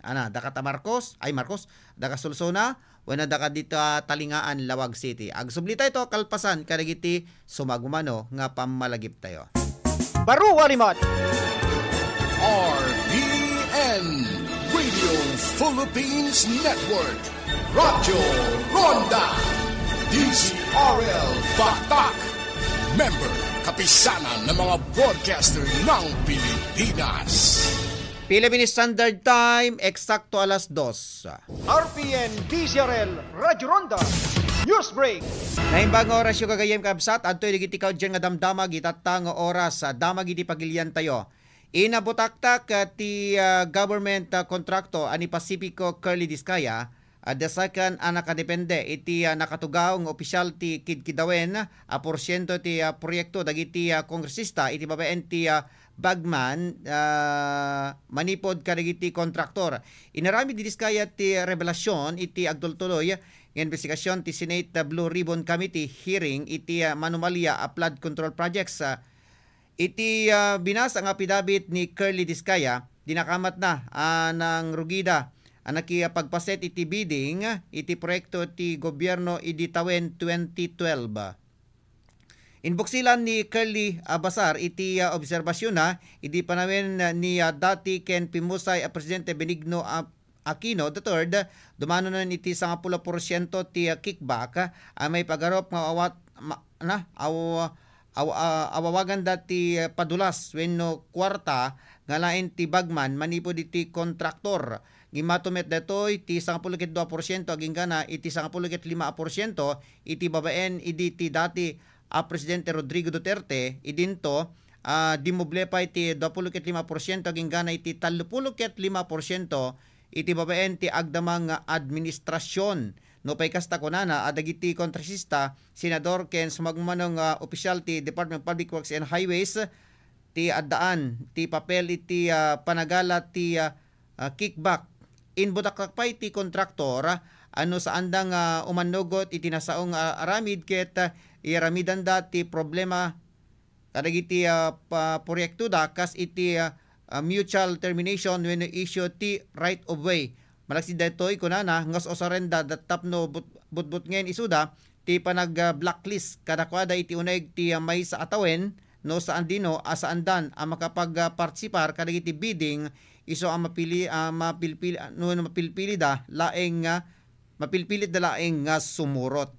ana, adda kata Marcos, ay Marcos, adda ka Solsona, wenno adda kadita Talingaan, Laoag City. Agsubli tayo to, kalpasan, kadagiti sumagmamano nga pammalagip tayo. Baro a limat. R P N, Radio Philippines Network, Radyo Ronda, D Z R L Batak, member, Kapisanan ng mga Broadcaster ng Pilipinas. Philippine Standard Time, eksakto alas dos. R P N D Z R L Radyo Ronda News Break. Naimbag nga oras yu gagayyem, kabsat, adtoy dagiti kaudyan nga damdamag itatta nga oras, ah, damag iti pagilian tayo. Inabutaktak, ah, ti, ah, government, ah, kontrakto a ni Pacifico Curly Discaya, ah, the second a nakadepende iti, ah, nakatugaw nga opisyal ti kidkidawen a porsiento ti, ah, proyekto dagiti, ah, kongresista iti babaen ti, ah, bagman, ah, manipod kadagiti kontraktor. Inaramid ni Discaya ti revelasyon iti agtultuloy nga investigasyon ti Senate Blue Ribbon Committee hearing iti, ah, Manumalia a flood control projects. Ah, iti, ah, binasa nga apidabit ni Curly Discaya, dinakamatna a nangrugida a nakipagpaset iti bidding iti proyekto ti gobyerno idi tawen twenty twelve. Inbuksilan ni Curly Abasar iti, ah, obserbasyon na idi panawen ni, ah, dati ken pimmusay a Presidente Benigno A-, Aquino the third, dumanonen iti sangapulo porsiento ti, ah, kickback, ah, a maipagarup nga awat-, ma-, na, aw-, aw-, ah, awawaganda ti, ah, padulas wenno kuarta nga laeng ti bagman manipud iti kontraktor. Gimmato met daytoy ti sangapulo ket dua porsiento agingga na iti sangapulo ket lima a porsiento iti babaen idi ti dati a Presidente Rodrigo Duterte, idinto, ah, dimmuble pay ti duapulo ket lima porsiento agingga na iti tallopulo ket lima porsiento iti babaen ti agdama nga administrasyon. Nupay kasta, kunana a dagiti kongresista, senador ken sumagmamano nga opisyal ti Department of Public Works and Highways ti addaan ti papel iti, ah, panagala ti, ah, ah, kickback. Inbutaktak pay ti kontraktor, ah, no saanda nga umannugot iti nasao nga aramid ket, ah, iaramidanda ti problema kadagiti, ah, pa-, proyektoda kas iti, ah, ah, mutual termination wenno issue ti right of way. Malaksid daytoy, kunana, nga us-usarenda da-, tapno but-, butbutngen isuda ti panag-, ah, blacklist kadakuada iti uneg ti, ah, maysa a tawen no saan dino a saandan a makapag-, ah, partisipar kadagiti bidding isu a mapili-, a mapilpil-, no mapilpilida laeng nga, mapilpilitda laeng nga sumurot.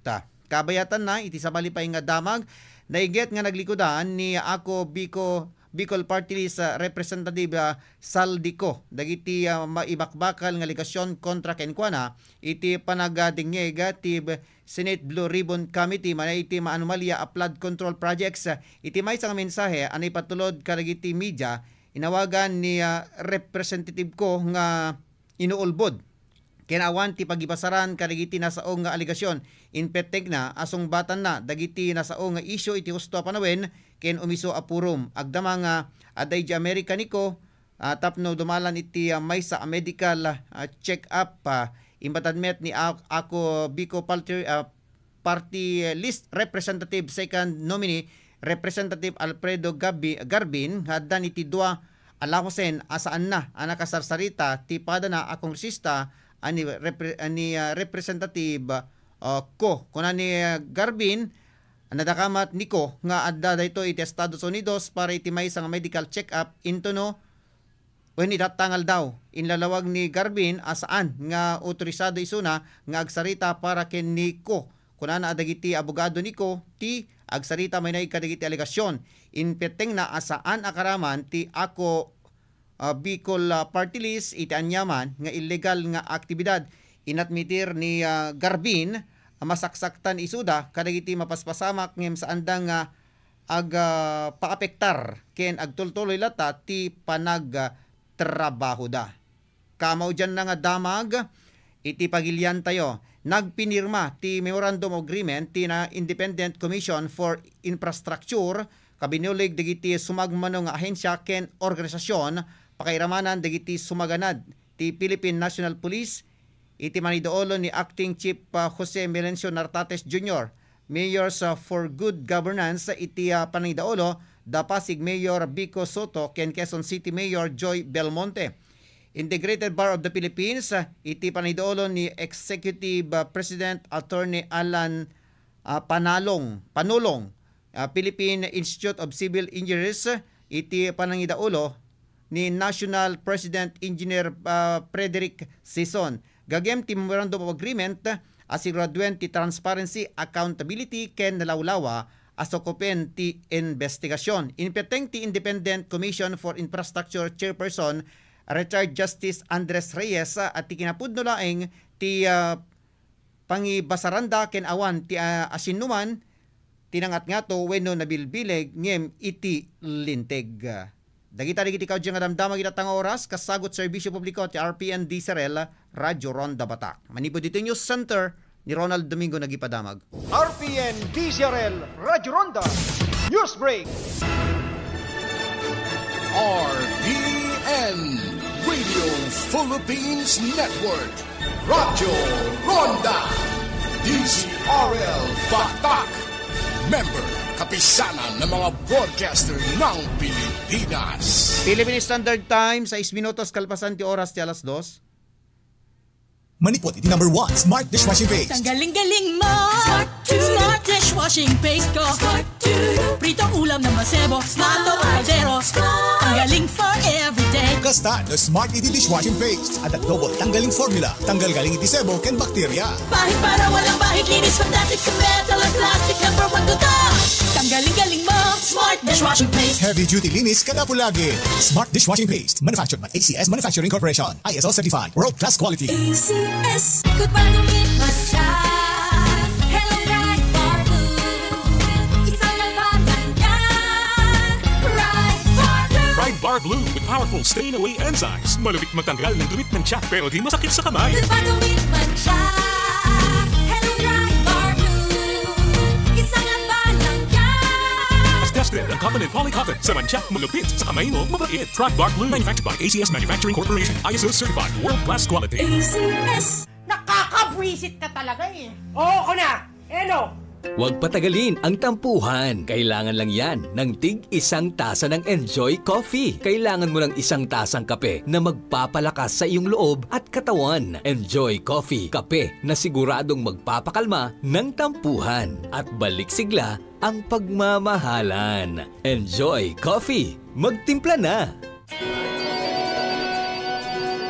Kabayatanna, iti sabali pay nga damag, naigget nga naglikudan ni Ako Biko-, Bicol Party List, ah, Representative, ah, Saldico dagiti, ah, maibakbakal nga alegasyon kontra kenkuana iti panagadingngeg ti Senate Blue Ribbon Committee manay iti maanomalia a flood control projects. Iti maysa nga mensahe a naipatulod kadagiti media, inawagan ni, ah, representative ko nga inuulbod ken awan ti pagibasaran kadagiti nasao nga alegasyon. Inpettegna a sungbatanna dagiti nasao nga isyu iti husto a panawen ken umiso a forum. Agdama nga adda idiay Amerika ni Ko, ah, tapno dumalan iti, ah, maysa a medical, ah, check-up, ah, imbadan met ni Ak-, Ako Biko Palter-, ah, Party List Representative Second Nominee, Representative Alfredo Gabi-, Garbin, nga addan iti dua a lawasen a saanna a nakasarsarita ti padana a kongresista a ni repre-, a ni, ah, Representative, ah, Ko. Kuna ni, ah, Garbin, nadakamat ni Ko nga adda daytoy iti Estados Unidos para iti maysa nga medical check-up intono wenno itatta nga aldaw. Inlalawag ni Garbin a saan nga otorisado isuna nga agsarita para ken ni Ko. Kunana a dagiti abogado ni Ko ti agsarita mainaig kadagiti alegasyon. Inpettengna a saan a karaman ti Ako, ah, Bicol, ah, Party List iti aniaman nga illegal nga aktibidad. Inatmitir ni, ah, Garbin a masaksaktan isuda kadagiti mapaspasamak ngem saanda nga ag-, ah, paapektar ken agtultuloy latta ti panag-, ah, trabahoda. Kamaudianna nga damag iti pagiliantayo, nagpinirma ti Memorandum of Agreement ti na Independent Commission for Infrastructure, kabinulig dagiti sumagmamano nga ahensya ken organisasyon, pakairamanan dagiti sumaganad ti Philippine National Police, iti panangidaulo ni Acting Chief, ah, Jose Melencio Nartates Junior, Mayors, ah, for Good Governance iti, ah, panangidaulo da Pasig Mayor Vico Sotto ken Quezon City Mayor Joy Belmonte. Integrated Bar of the Philippines, ah, iti panangidaulo ni Executive, ah, President Attorney Alan, ah, Panalong, Panulong, ah, Philippine Institute of Civil Engineers, iti panangidaulo ni National President Engineer, ah, Frederick Sison. Gagem ti Memorandum of Agreement, asiguraduen ti transparency, accountability, ken nalawlawa a sakupen ti investigasyon. Inperteng ti Independent Commission for Infrastructure Chairperson, Retired Justice Andres Reyes, ah, ti kinapudno laeng ti, ah, pangibasaranda ken awan ti, ah, asinnuman ti nangatngato wenno nabilbileg ngem iti linteg. Dagita dagiti kaudyan nga damdama iti tanga oras, kasagut serbisyo publiko ti R P N D Z R L, Radyo Ronda Batak. Manipud iti News Center ni Ronald Domingo nagipadamag. R P N D Z R L Radyo Ronda News Break. R P N Radio Philippines Network. Radyo Ronda, D Z R L Batak. Member, Kapisanan ng mga Broadcaster ng Pilipinas. Philippine Standard Time, sais minutos kalpasan ti oras ti alas dos. Manipod iti number one, Smart Dishwashing Paste. Tanggaling galing mo! Smart, Smart dishwashing paste ko! Smart, prito ulam na masebo, plato o kaldero. Tanggaling for everyday. Kasta no Smart iti dishwashing paste. Adda double tanggaling formula. Tanggal galing iti sebo ken bakterya. Bahid para walang bahid, linis, fantastic sa metal at plastic, number one ko to. Tanggaling galing mo, Smart dishwashing paste. Heavy duty linis kada pulagi. Smart dishwashing paste. Manufactured by A C S Manufacturing Corporation. I S O certified. World class quality. A C S. Ikot para gumit mantsa. Hello, Pride Bar Blue. Isang labanan yan. Pride Bar Blue. Pride Bar Blue with powerful stain away enzymes. Malupit matanggal ng gumit mantsa, pero di masakit sa kamay. Ikot para gumit mantsa. Hello, Pride Bar Blue. Isang labanan yan. Tested ang cotton and polycotton. Sa mantsa, malupit. Sa kamay mo, mabait. Pride Bar Blue. Manufactured by A C S Manufacturing Corporation. I S O certified. World class quality. A C S. Nakakabwisit ka talaga eh. Oo, ko na! Eh, no? Huwag patagalin ang tampuhan. Kailangan lang yan ng tig isang tasa ng Enjoy Coffee. Kailangan mo ng isang tasang kape na magpapalakas sa iyong loob at katawan. Enjoy Coffee, kape na siguradong magpapakalma ng tampuhan at balik sigla ang pagmamahalan. Enjoy Coffee. Magtimpla na!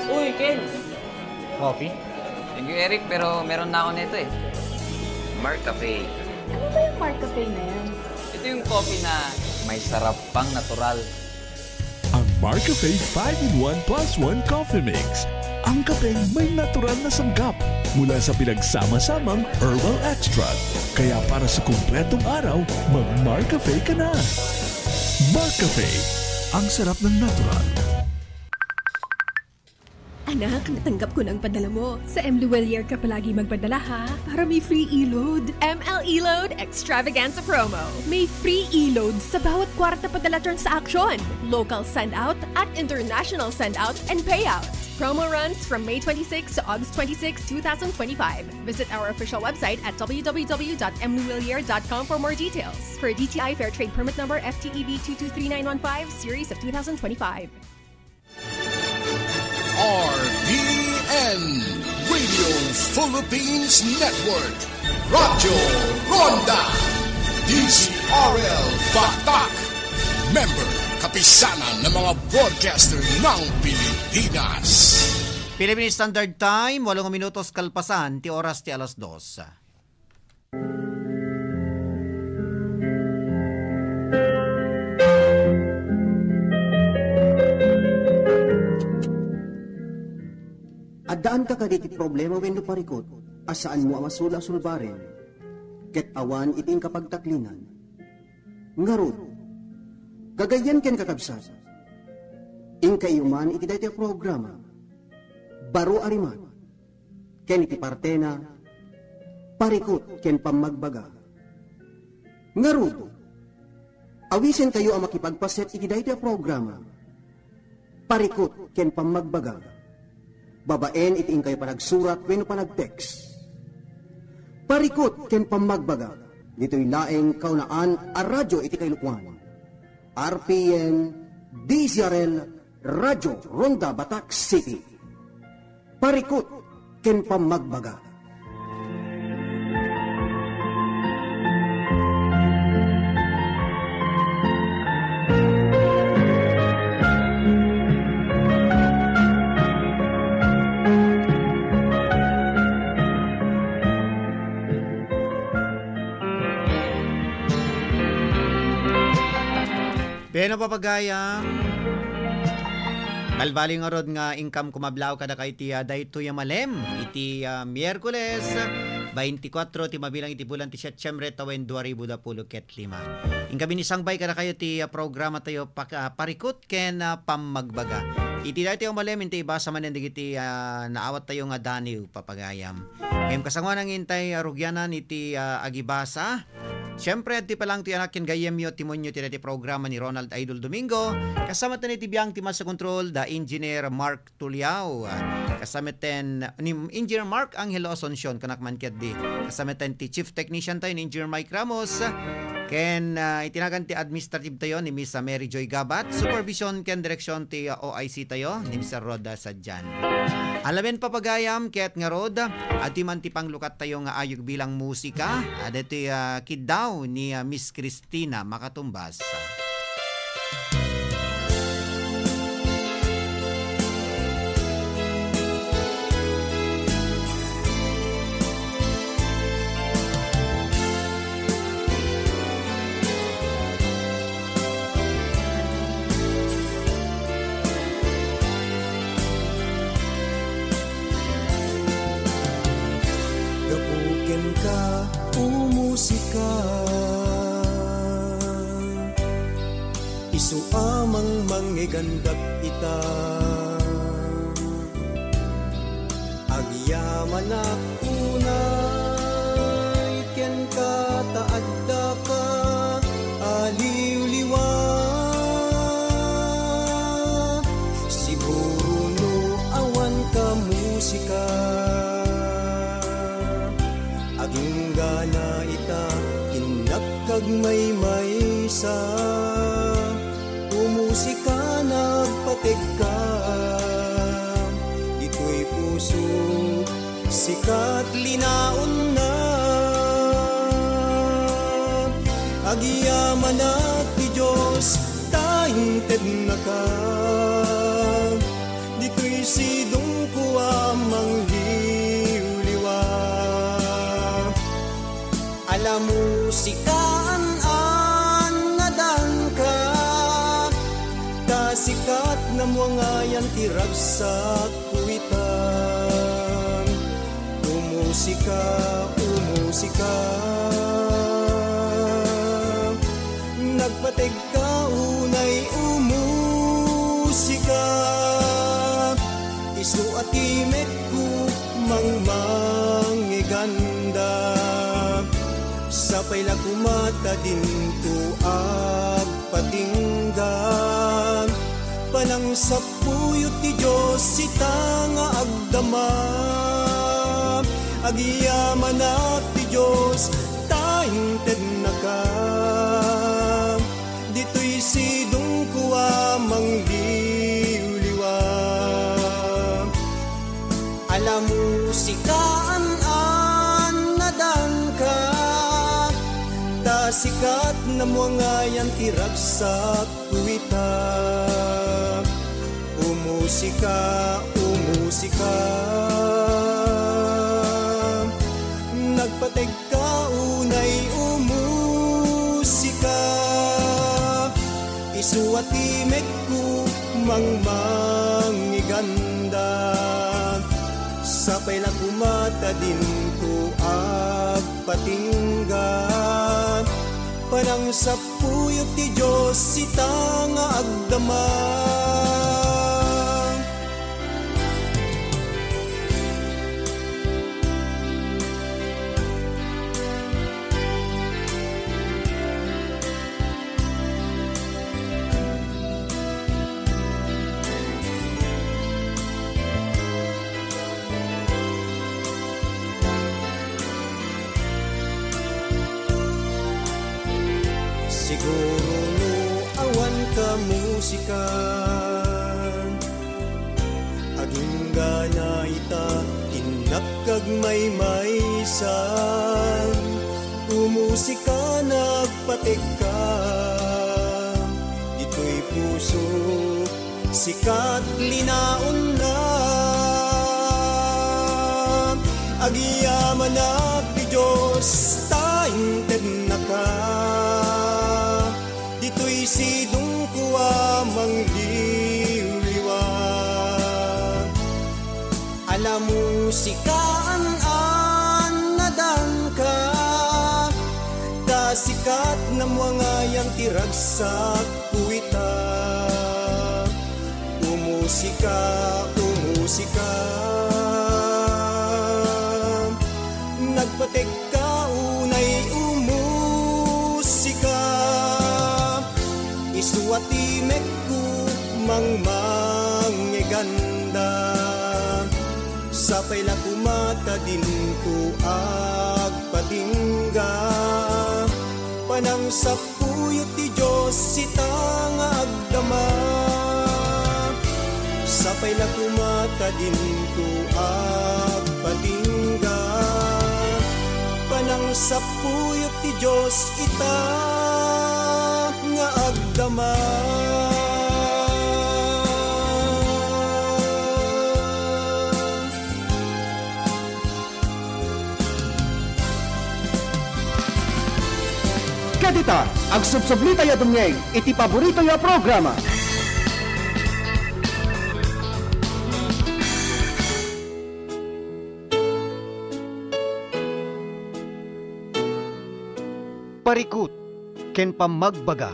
Uy, Ken! Coffee? Thank you, Eric, pero meron na ako nito eh. Marcafe. Ano ba yung Marcafe na yan? Ito yung coffee na may sarap pang natural. Ang Marcafe five-in-one plus one Coffee Mix. Ang kapeng may natural na sangkap mula sa pinagsama-samang herbal extract. Kaya para sa kumpletong araw, mag-Marcafe ka na. Marcafe, ang sarap ng natural. Anak, natanggap ko na ang padala mo. Sa M Luwelier ka palagi magpadala, ha? Para may free e-load. M L e-load extravaganza promo. May free e-load sa bawat kwarta padala transaction. Local send-out at international send-out and payout. Promo runs from May twenty-six to August twenty-six, two thousand twenty-five. Visit our official website at w w w dot m luwelier dot com for more details. For D T I Fair Trade Permit Number F T E B two two three nine one five, Series of two thousand twenty-five. R P N Radio Philippines Network. Radyo Ronda. D Z R L Batak. Member, Kapisanan ng mga Broadcaster ng Pilipinas. Philippine Standard Time, walong minutos kalpasan ti oras ti alas dos. Addaanka kadagiti problema wenno parikut a saanmo a masula a sulbaren, ket awan iti inka pagtaklinan? Ngarud, kagayem ken kakabsat, inkaiyo man iti daytoy a programa, Baro a Rimak, ken iti partena, Parikut ken Pammagbaga. Ngarud, awisenkayo a makipagpaset iti daytoy a programa, Parikut ken Pammagbaga, babaen iti inkayo panagsurat wenno panag-text. Parikut ken Pammagbaga, ditoy laeng kaunaan a radyo iti kailoan. R P N, D Z R L, Radyo Ronda Batac City. Parikut ken pammagbaga. Wen a, papagayam, balbaliw ngarud nga inkam kumablaw kadakayo iti, ah, daytoy a malem iti, ah, Miyerkules, baintikwatro ti mabilang iti bulan ti Setyembre tawen dua ribu dua puluh ket lima. Inkami ni sangbay kadakayo ti, ah, programa tayo, pak-, ah, Parikut ken, ah, Pammagbaga. Iti daytoy a malem, inta ibasa manen dagiti, ah, naawat tayo nga daniw, papagayam. Ngem kasangoanan nga intay, ah, rugianan iti, ah, agibasa. Siempre, adtoy pay lang ti anak ken gayyemyo, timonyo ti daytoy programa ni Ronald Idol Domingo. Kasama tayo iti biang ti Master Control, da Engineer Mark Tuliao. Kasama ten ni Engineer Mark Angelo Asuncion, kunak man ketdi. Kasama ten ti Chief Technician tayo ni Engineer Mike Ramos. Ken, ah, iti nagan ti administrative tayo ni Miss Mary Joy Gabat. Supervision ken direksyon ti, ah, O I C tayo ni Mister Rod Sadjan. Alamen, papagayam, ket ngarud, adtoy man ti panglukat tayo nga ayog bilang musika, adtoy, ah, kiddaw ni, ah, Miss Christina Makatumbas. Gapu kenka, o musika, isu a mangmangegandak ita. Agyamanak unay kenka ta addaka a liwliwa. Siguro no awan ka musika, aginggana ita, innak kagmaymaysa. O musika, nagpategka, ditoy puso, sika ti linaonna. Agyamanak ti Dios ta intednaka, ditoy sidongko a mangliwliwa. Ala musika, an-annad kenka, ta sika ti namuangayan ti ragsakko ita. O musika, o musika, nagpategka unay, o musika, isu a timekko mangmangeganda. Sapay la koma ta dinto agpatingga. Panangsap puyo ti Dios ita nga agdama. Agyamanak ti Dios ta intednaka, ditoy sidongko a mangliwliwa. Ala musika, an-annad kenka, ta sika ti namuangayan ti ragsak ko ita. O musika, o musika, nagpategka unay, o musika, isu a timekko mangmangeganda. Sapay la koma ta dinto agpatingga. Panangsap puyo ti Dios ita nga agdama. Siguro no awan ka. Agingga na ita, innak kag maymaysa. Umusika, nagpatekka. Ditoy puso, sikat linaonna. Agyamanak ti Dios, ta intednaka. Ditoy sidongko a mangliwliwa. Ala, musika, an-annadanka, ta sikat, namwangayam ti ragsakko ita. Umusika, umusika. Nagpatekka, unay umusika. Isu a timekko, mangmangeganda. Sapay la koma ta dinto agpatingga. Panangsap puyo ti Dios ita nga agdama. Sapay la koma ta dinto agpatingga. Panangsappuyo ti Dios ita nga agdama. Ket ita, agsubsublitayo a dumngeg iti paboritoyo a programa. Parikut ken pammagbaga.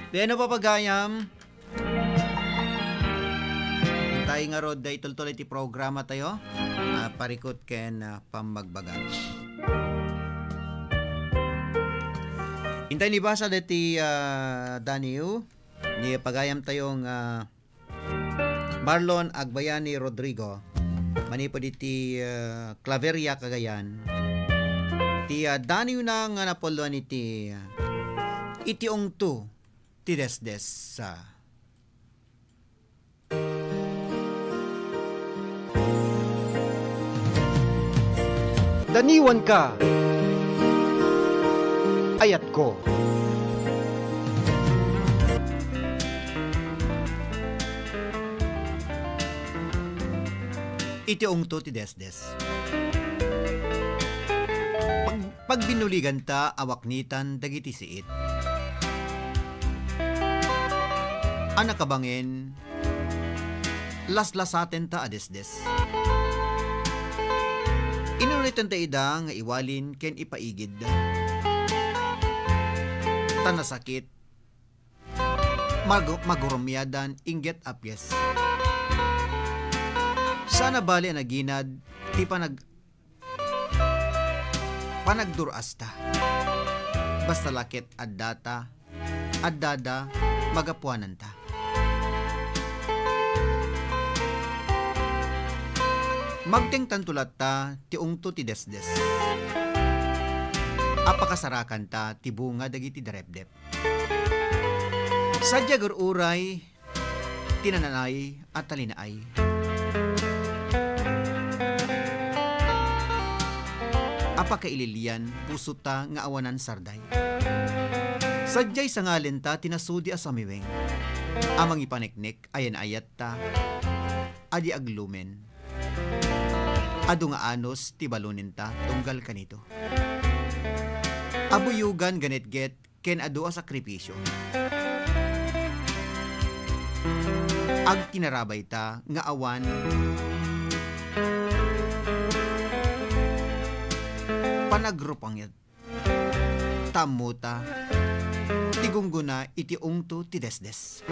Wen a pagayam, tay ngarud, itultuloy ti programa tayo, ah, parikut ken, ah, pammagbaga. Intay nibasa deti, ah, Daniel, ni pagayam tayo nga Marlon Agbayani Rodrigo, manipud iti, ah, Claveria, Cagayan. Ti, ah, Daniel na nga napulloan iti, ah, iti ungto ti desdes, ah, Daniwanka, ayatko. Iti ungto ti desdes. Pag-, pagbinuliganta a waknitan dagiti siit. A nakabangen, laslasatenta a desdes. Inunitenta ida nga iwalin ken ipaigid. Ta nasakit, mag-, magurumiadan inggit a pies. Saan a bali a naginad ti panag-, panagdur-asta. Basta la ket addata, addada, magapuananta. Magtengtanto latta ti ungto ti desdes. A pakasarakanta ti bunga dagiti darepdep. Sadiay agur-uray ti nananay a talinaay. A pakaililian pusota nga awanan sarday. Sadiay sangalenta ti nasudi a samiweng a mangipaneknek a yan-ayatta a di aglumen. Adu nga anus ti balonenta tunggal kanito. Abuyogan ganetget ken adu a sakripisio. Agtinarabayta nga awan panagrupangit. Ta ammota ti gunggona iti ungto ti desdes.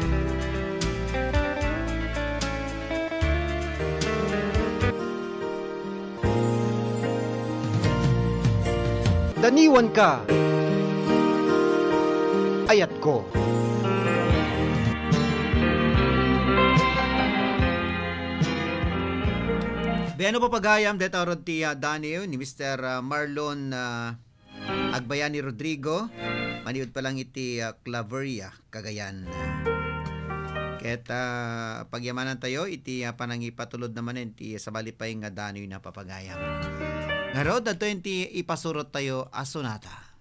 Daniwanka, ayatko. Beno, papagayam, deta rod ti, ah, daniw ni Mister, ah, Marlon, ah, Agbayani Rodrigo, maniud pa lang iti, ah, Claveria, Cagayan. Ket, ah, pagyamanan tayo iti, ah, panangipatulod na manen ti sabali pay nga daniw na, papagayam. Ngarud, adtoy ti ipasurot tayo a sonata.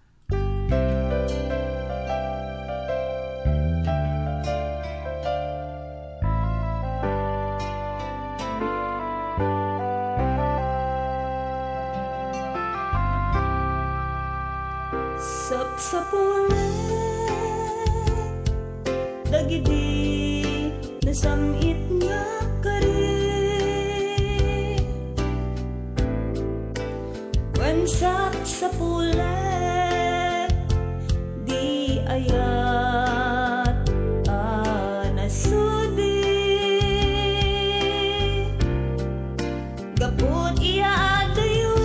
Sapsapulen dagidi nasam-it nga kari. Wen sapsapulek di ayat a nasudi. Gapu ti adayo,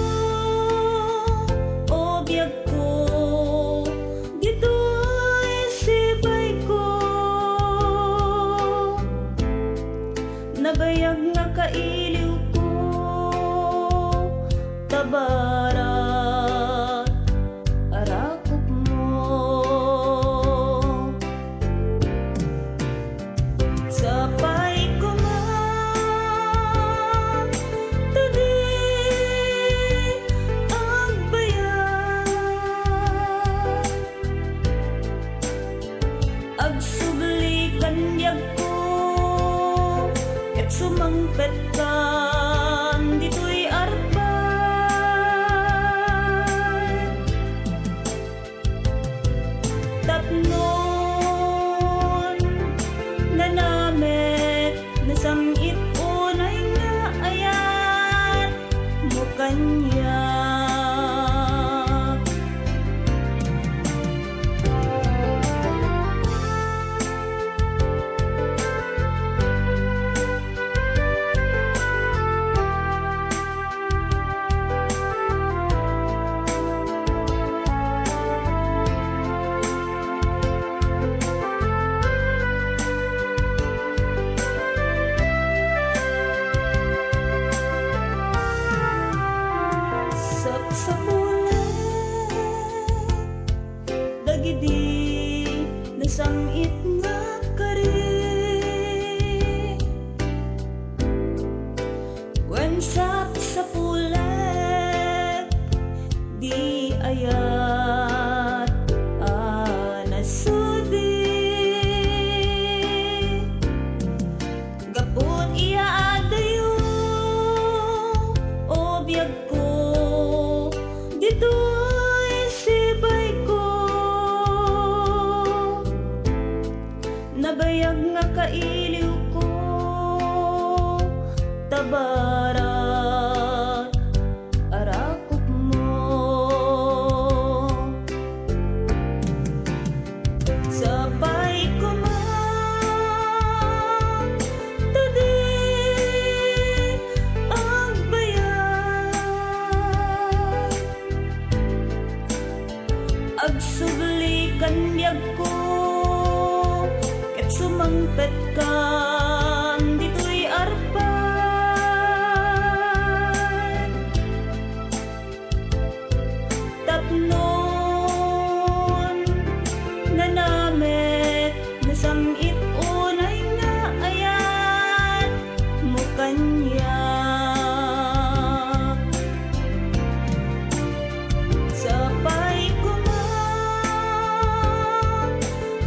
o biagko, ditoy sibayko. Nabayag nga kailiwko, tabarat arakupmo. Sapay koma ta di agbayag. Agsubli kan biagko, ket sumangpetkan ditoy arpay. Tapnon nanamek, nasam-it unay nga ayat mo kaniak. Sapsapulen dagidi nasam-it nga kari. Wen sapsapulek di ayat a nasudi. Gapu ti adayo, o biagko, ditoy sibayko. Nabayag nga kailiwko, tabarat arakupmo. Sapay koma ta di agbayag. Agsubli kan biagko, ket sumangpetkan ditoy arpay. Tapnon nanamek, nasam-it unay nga ayat mo kaniak. Sapay koma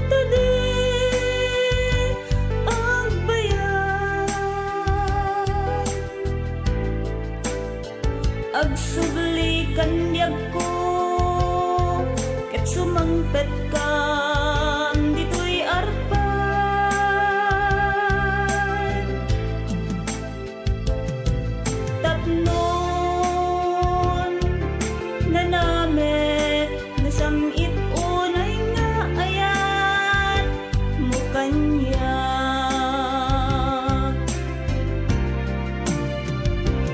ta di agbayag. Agsubli kan biagko, ket sumangpetkan ditoy arpay. Tapnon nanamek, nasam-it unay nga ayat mo kaniak.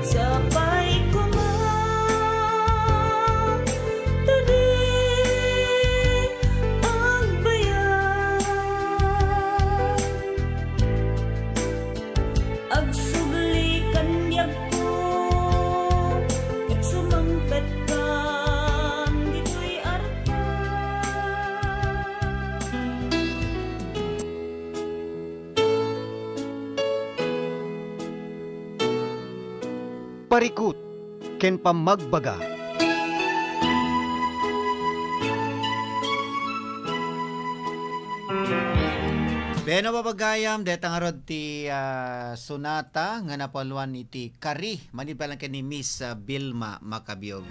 Sapay koma ta di agbayag. Parikut ken pammagbaga. Beno, papagayam, deta ngarud ti, ah, sonata nga napauluan iti kari, manipud lang ken ni Miss, ah, Vilma Macabiog.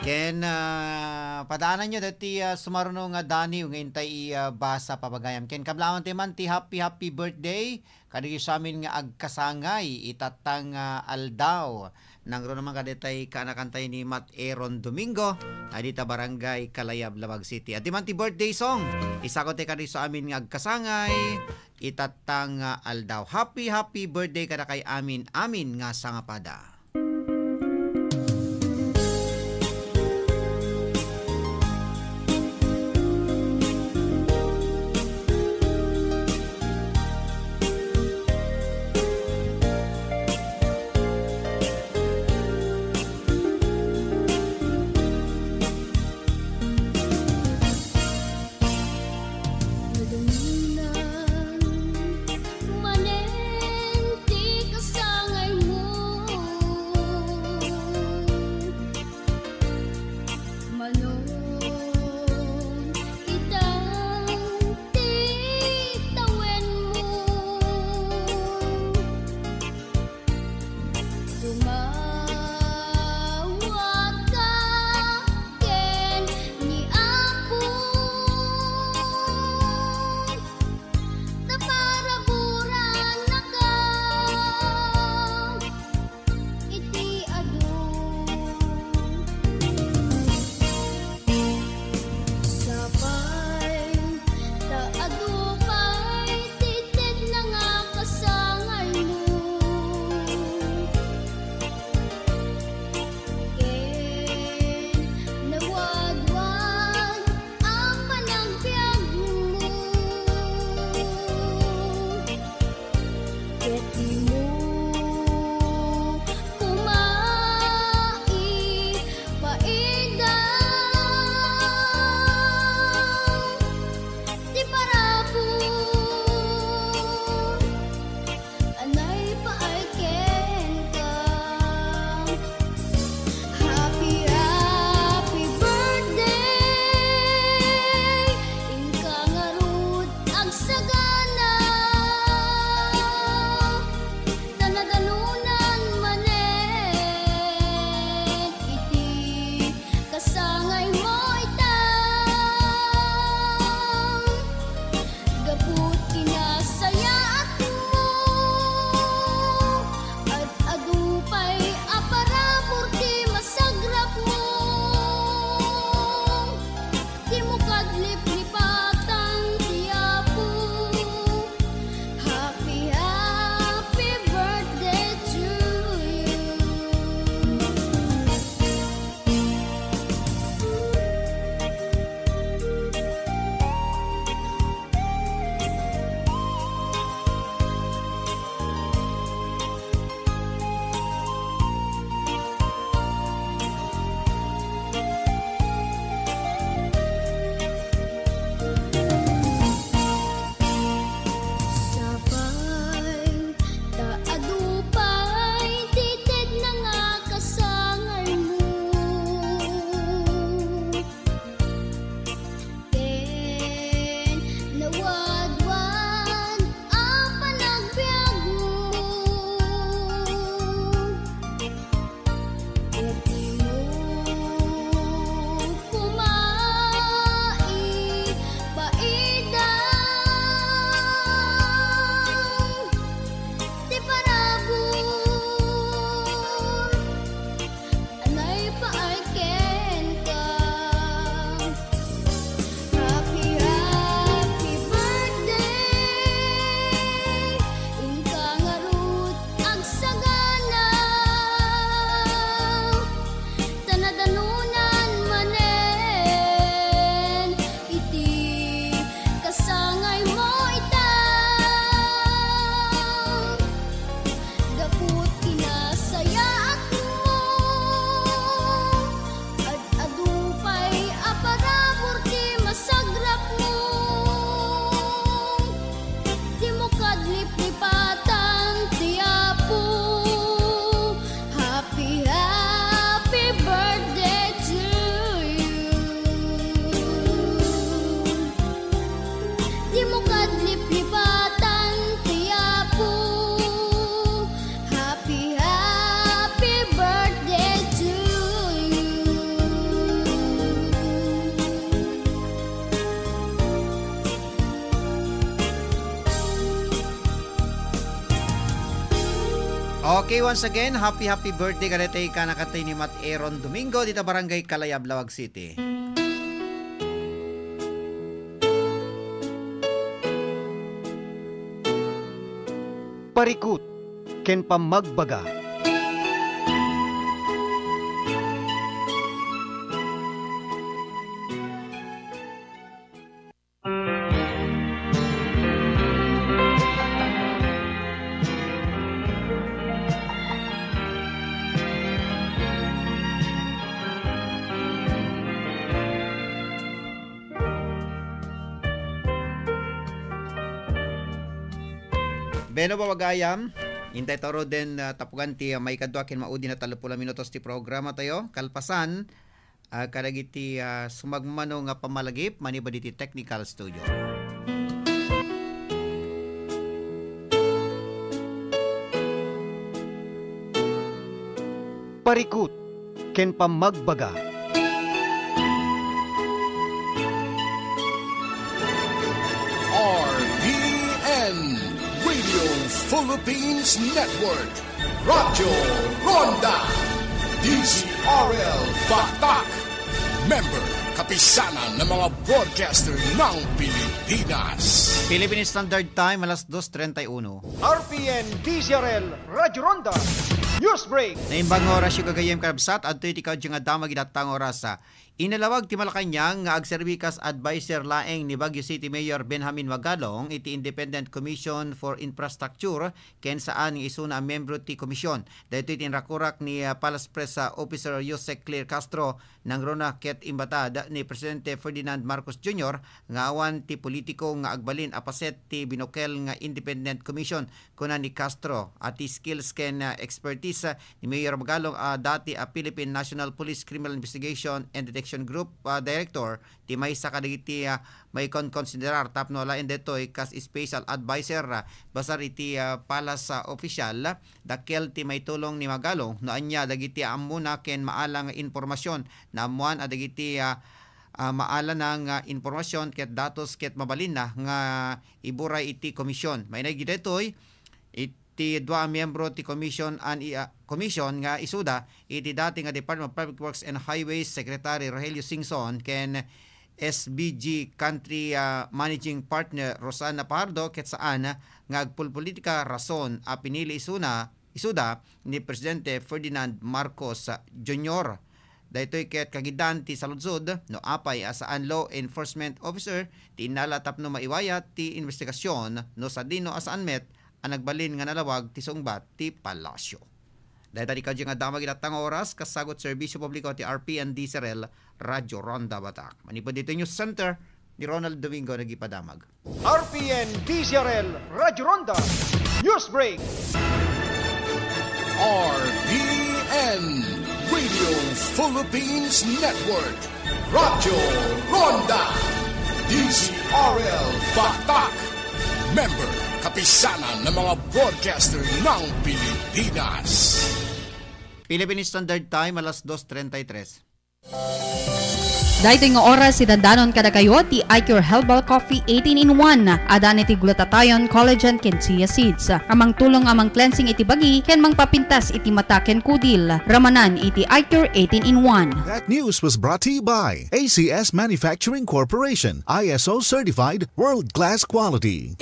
Ken, ah, padaananyo deti, ah, sumaruno nga daniw nga intay i, ah, basa, papagayam. Ken kablawan ti man ti happy, happy birthday kadagiti amin nga agkasangay itatta nga aldaw. Nangruno man kaditay kaanakantayo ni Mat Aaron Domingo, a dita Barangay Kalayab, Laoag City. Adda man ti birthday song. Isako ti kadagiti amin nga agkasangay itatta nga aldaw. Happy, happy birthday kadakay amin, amin nga sangapada. Nadanginan manen ti kasangaymo. Manon itan ti tawenmo. Tumawagka ken ni Apo ta paraburannaka iti adu. Sapay ta adu pay ti tedna nga kasangaymo. Ken nawadwad a panagbiagmo. Ket dimo koma ipaida ti parabur a naipaay kenka. Happy, happy birthday, inka ngarud agsagana, ta nadanunan manen iti kasangaymo itan. Gapu ti nasayaatmo, ad-adu pay a parabur ti masagrapmo. Dimo kad liplipatan ti Apo. Happy, happy birthday to you. Okay, once again, happy, happy birthday kadaytoy kanakatoy ni Mat Aaron Domingo dita Barangay Kalayab, Laoag City. Parikut ken pammagbaga. Bueno, pagayam, intay ta ruden, ah, tapugan ti, ah, maikadua ken maudin a tallopulo a minutos ti programa tayo. Kalpasan, ah, kadagiti, ah, sumagmamano nga pammalagip manipud iti technical studio. Parikut ken pammagbaga. R P N Radio Philippines Network. Radyo Ronda, D Z R L Batak. Member, Kapisanan ng mga Broadcaster ng Pilipinas. Philippine Standard Time, alas dos treinta y uno. R P N D Z R L Radyo Ronda News Break. Naimbag nga oras, gagayem, kabsat, adtoy ti kaudyo nga damag iti datang oras. Inalawag ti Malacañang nga agserbi kas adviser laeng ni Baguio City Mayor Benjamin Magalong iti Independent Commission for Infrastructure ken saan nga isuna a membro ti komisyon. Daytoy ti inrakurak ni, ah, Palace Press, ah, Officer Jose Claire Castro, nangruna ket imbatad ni Presidente Ferdinand Marcos Junior nga awan ti politiko nga agbalin a paset ti binukel nga Independent Commission, kuna ni Castro. A ti skills ken, ah, expertise, ah, ni Mayor Magalong a dati a Philippine National Police Criminal Investigation and Detection Group, ah, Director, ti maysa kadagiti, ah, maikonkonsiderar tapno alaen daytoy kas special adviser, ah, basar iti, ah, Palace, ah, official. Dakkel ti maitulong ni Magalong no ania dagiti ammona ken maala nga impormasion. Naammoan a dagiti, ah, ah, maalana nga impormasion ket datos ket mabalinna nga iburay iti komisyon. Mainaig daytoy, iti dua a miyembro ti commission an i-, ah, commission nga isuda iti dati nga Department of Public Works and Highways Secretary Rogelio Singson ken S B G Country, ah, Managing Partner Rosana Pajardo ket saan nga agpulpolitika rason a pinili isuna, isuda ni Presidente Ferdinand Marcos Junior. Daytoy ket kagidan ti saludsod no apay a saan law enforcement officer ti innala tapno maiwayat ti investigasyon no sadino a saan met a nagbalin nga nalawag ti sungbat ti palasyo. Dayta ti kadyo nga damag iti datang oras, kasagut serbisyo publiko ti R P N D Z R L Radyo Ronda Batak. Manipud ditoy News Center, ni Ronald Domingo nagipadamag. R P N D Z R L Radyo Ronda News Break. R P N Radio Philippines Network. Radyo Ronda. D Z R L Batak. Member, Kapisanan ng mga Broadcaster ng Pilipinas. Philippine Standard Time, alas dos treinta y tres. Daytoy nga oras, idandanon kadakayo ti iCure Herbal Coffee eighteen in one. Adan iti glutathione, collagen, ken chia seeds a mangtulong a mang-cleansing iti bagi ken mangpapintas iti mata ken kudil. Ramanan iti iCure eighteen in one. That news was brought to you by A C S Manufacturing Corporation, I S O certified, world-class quality.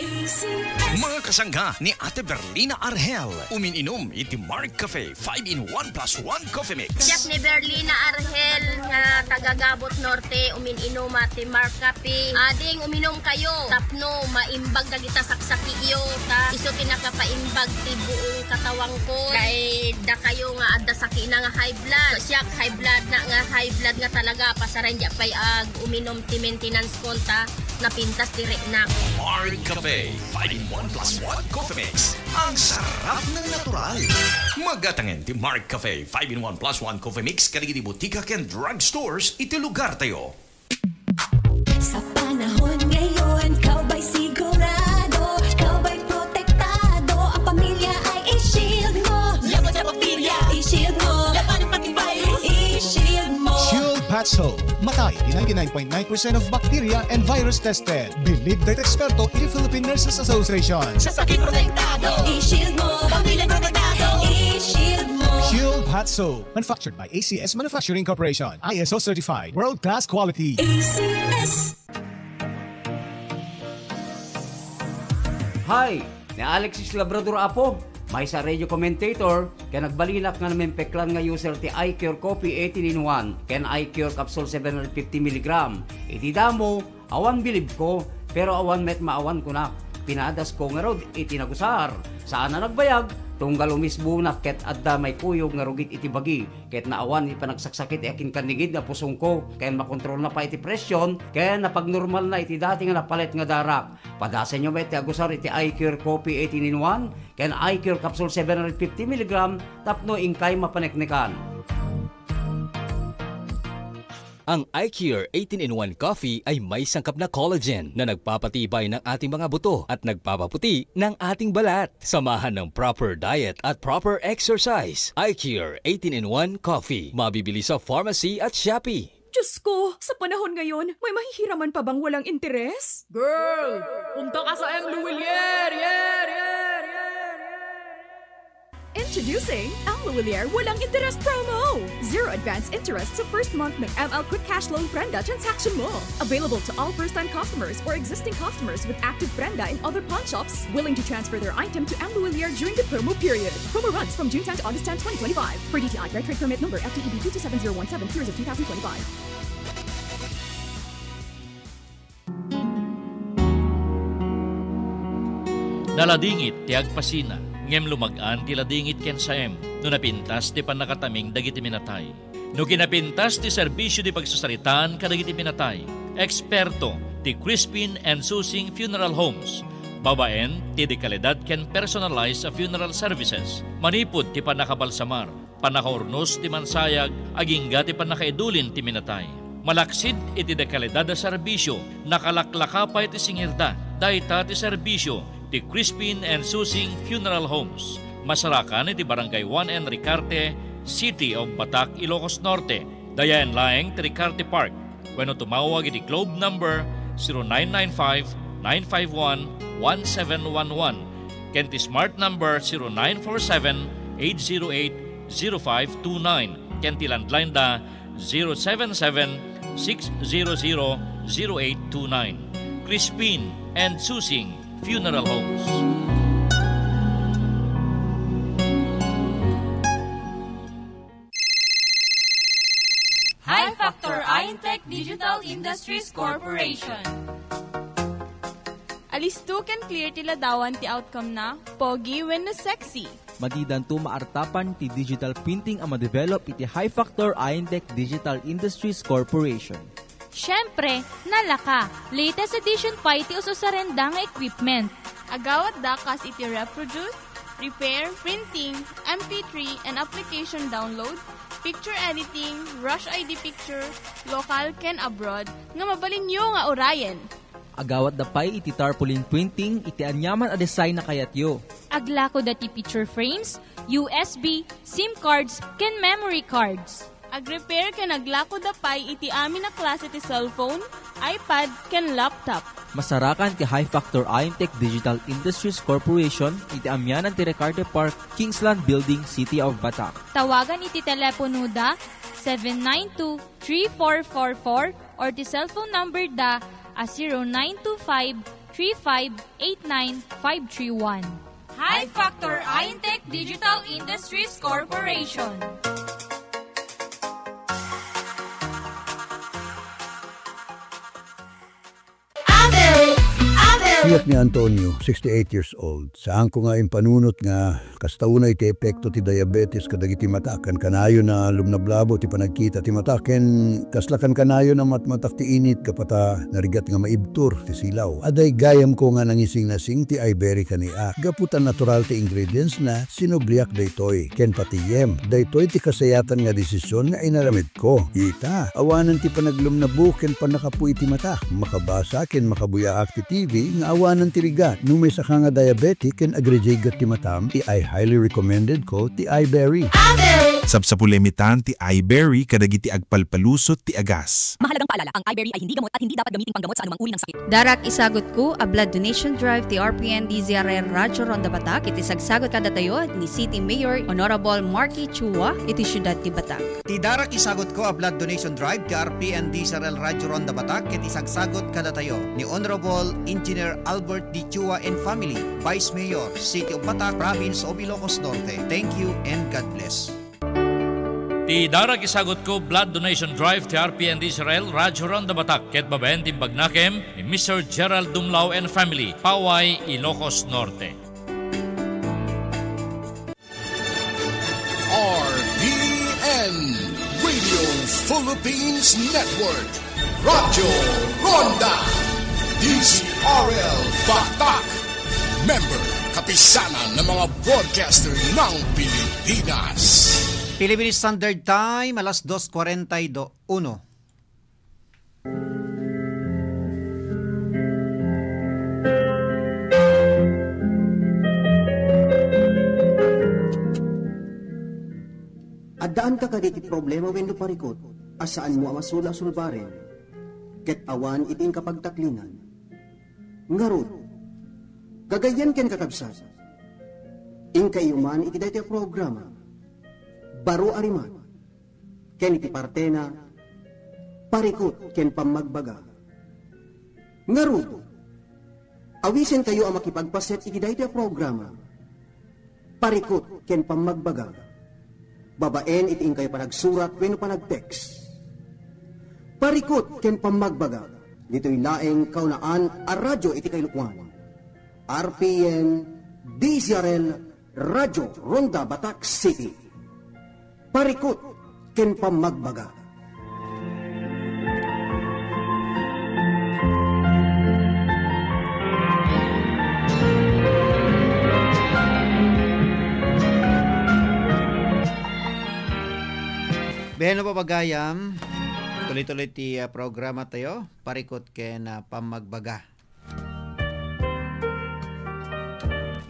Mga kasangga ni Ate Berlina Arhel, umin-inom iti Mark Cafe five in one plus one Coffee Mix. Siak ni Berlina Arhel nga taga Gabot Norte, umin-inuma ti Mark Cafe. Ading uminom kayo tapno maimbag dagita saksakiyo, ta isu ti nakapaimbag ti buong katawangko. Kay dakayo nga adda sakina nga high blood. Siak high blood na nga, high blood nga talaga, pasaray diak pay ag-uminom ti maintenance ko ta napintas ti reknak. Mark Cafe five in one plus one Coffee Mix. Ang sarap ng natural. Magatangen ti Mark Cafe five in one plus one Coffee Mix kadagiti botika ken drugstores iti lugar tayo. Sa panahon ngayon, ikaw ba'y sigurado? Ikaw ba'y protektado? Ang pamilya ay i-shield mo. Laban sa bakterya, i-shield mo. Labanan pati virus, i-shield mo. Shield At so, matay ti ninety-nine point nine percent of bacteria and virus tested. Believe that eksperto iti Philippine Nurses Association. Sa sakit protektado. I-shield mo. Pamilya protektado. I-shield mo. Shield Hot Soap. Manufactured by A C S Manufacturing Corporation. I S O certified. World class quality. A C S. Hi! Ni Alexis Labrador Apo, maysa radio commentator, ken nagbalinak nga namempeklan nga user ti iCure Coffee eighteen in one ken iCure Capsule seven hundred fifty milligram. Iti damo, awan bilibko, pero awan met maawan kunak. Pinadasko ngarud iti nagusar. Saan a nagbayag, tunggal umisbonak ket adda maikuyog nga rugit iti bagi, ket naawan iti panagsaksakit ti akinkanigid nga pusongko, ken makontrolna pay iti presyon, ken napagnormalna iti dati nga napalet nga darak. Padasenyo met ti agusar iti iCure Coffee eighteen in one ken iCure Capsule seven hundred fifty milligram tapno inkay mapaneknekan. Ang iCure eighteen in one Coffee ay may sangkap na collagen na nagpapatibay ng ating mga buto at nagpapaputi ng ating balat. Samahan ng proper diet at proper exercise. iCure eighteen in one Coffee. Mabibili sa pharmacy at Shopee. Diyos ko, sa panahon ngayon, may mahihiraman pa bang walang interes? Girl, punta ka sa M. Luwilier! Yer, yer, yer, yer! Introducing M. Luwilier Walang Interes Promo! Zero advance interest sa first month ng M L Quick Cash Loan Prenda transaction mo. Available to all first-time customers or existing customers with active Prenda in other pawn shops willing to transfer their item to M. Luwilier during the promo period. Promo runs from June tenth to August tenth, twenty twenty-five. Per D T I, Red Trade Permit Number F T E B two two seven zero one seven, Series of two thousand twenty-five. Naladingit ti agpasina, ngem lumag-an ti ladingit ken saem no napintas ti pannakataming dagiti minatay. No kinapintas ti serbisio ti pagsasaritaan kadagiti minatay, eksperto ti Crispin and Susing Funeral Homes, babaen ti dekalidad ken personalized a funeral services, manipud ti pannakabalsamar, pannakaurnos ti mansayag, agingga ti pannakaidulin ti minatay. Malaksid iti dekalidad a serbisio, nakalaklaka pay ti singirda. Dayta ti serbisio ti Crispin and Susing Funeral Homes. Masarakan iti Barangay one N Ricarte, City of Batac, Ilocos Norte. Dayaen laeng ti Ricarte Park wenno tumawag iti Globe number zero nine nine five, nine five one, one seven one one ken ti Smart number zero nine four seven, eight zero eight, zero five two nine ken ti landline da zero seven seven, six zero zero, zero eight two nine. Crispin and Susing Funeral Homes. High Factor Intech Digital Industries Corporation. Alisto ken clear ti ladawan ti outcome na, pogi wenno sexy. Madidanto maartapan ti digital printing a madevelop iti High Factor Intech Digital Industries Corporation. Siyempre, nalaka, latest edition pay ti ususarenda nga equipment. Agawatda kas iti reproduce, repair, printing, M P three, and application download, picture editing, Rush I D picture, local ken abroad, nga mabalinyo nga urayen. Agawatda pay iti tarpaulin printing iti aniaman a design a kayatyo. Aglakoda ti picture frames, U S B, SIM cards, ken memory cards. Agrepair ken aglakoda pay iti amin a klase ti cellphone, iPad, ken laptop. Masarakan ti High Factor Intech Digital Industries Corporation iti amianan ti Ricarte Park, Kingsland Building, City of Batac. Tawagan iti teleponoda seven nine two, three four four four or ti cellphone number da a zero nine two five, three five eight nine, five three one. High Factor Intech Digital Industries Corporation. Ate! Ate! Siak ni Antonio, sixty-eight years old. Saanko nga impanunot nga kasta unay ti epekto ti diabetes kadagiti mata. Kankanayon a lumnablabo ti panagkita ti mata, ken kasla kankanayon a matmatak ti init gapu ta narigat nga maibtur ti silaw. Adda gayamko nga nangisingnasing ti iBerry kaniak. Gapu ta natural ti ingredients na, sinubliak daytoy. Ken patiem, daytoy ti kasayatan nga desisyon nga inaramid ko. Ita, awanen ti panaglumnabo ken pannakapuy ti matak. Makabasa ken makabuyaak ti T V nga awanen ti rigat. No maysaka nga diabetic ken agrigigat ti matam, ti I highly recommended ko ti iBerry. Ate! Sapsapulem itan ti iBerry kadagiti agpalpalusot ti agas. Mahalagang paalala, ang iBerry ay hindi gamot at hindi dapat gamiting panggamot sa anumang uri ng sakit. Darak isagutko a blood donation drive ti R P N D Z R L Radyo Ronda Batak iti sagsagut kadatayo ni City Mayor Honorable Marky Chua iti siudad ti Batak. Ti darak isagutko a blood donation drive ti R P N D Z R L Radyo Ronda Batak iti sagsagut kadatayo ni Honorable Engineer Albert D. Chua and family, Vice Mayor, City of Batak, Province of Ilocos Norte. Thank you and God bless. Ti darak isagutko blood donation drive ti R P N D Z R L Radyo Ronda Batak ket babaen ti imbagnakem ni Mister Gerald Dumlao and family, Paway, Ilocos Norte. R P N, Radio Philippines Network, Radyo Ronda, D Z R L Batak, member, Kapisanan ng mga Broadcaster ng Pilipinas. Philippine Standard Time, alas dos cuarenta y uno. Addaanka kadi iti problema wenno parikut a saanmo a masula-sulbaren, ket awan iti inka pagtaklinan? Ngarud, gagayyem ken kakabsat, inkayyo man iti daytoy a programa, Baro a Rimat, ken iti partena, Parikut ken Pammagbaga. Ngarud, awisenkayo a makipagpaset iti daytoy a programa, Parikut ken Pammagbaga, babaen iti inkayo panagsurat wenno panag-text. Parikut ken Pammagbaga, ditoy laeng kaunaan a radyo iti kailukoan. R P N, D Z R L, Radyo Ronda Batak City. Parikut ken Pammagbaga. Beno, papagayam, tuloy-tuloy ti, ah, programa tayo, Parikut ken, ah, Pammagbaga.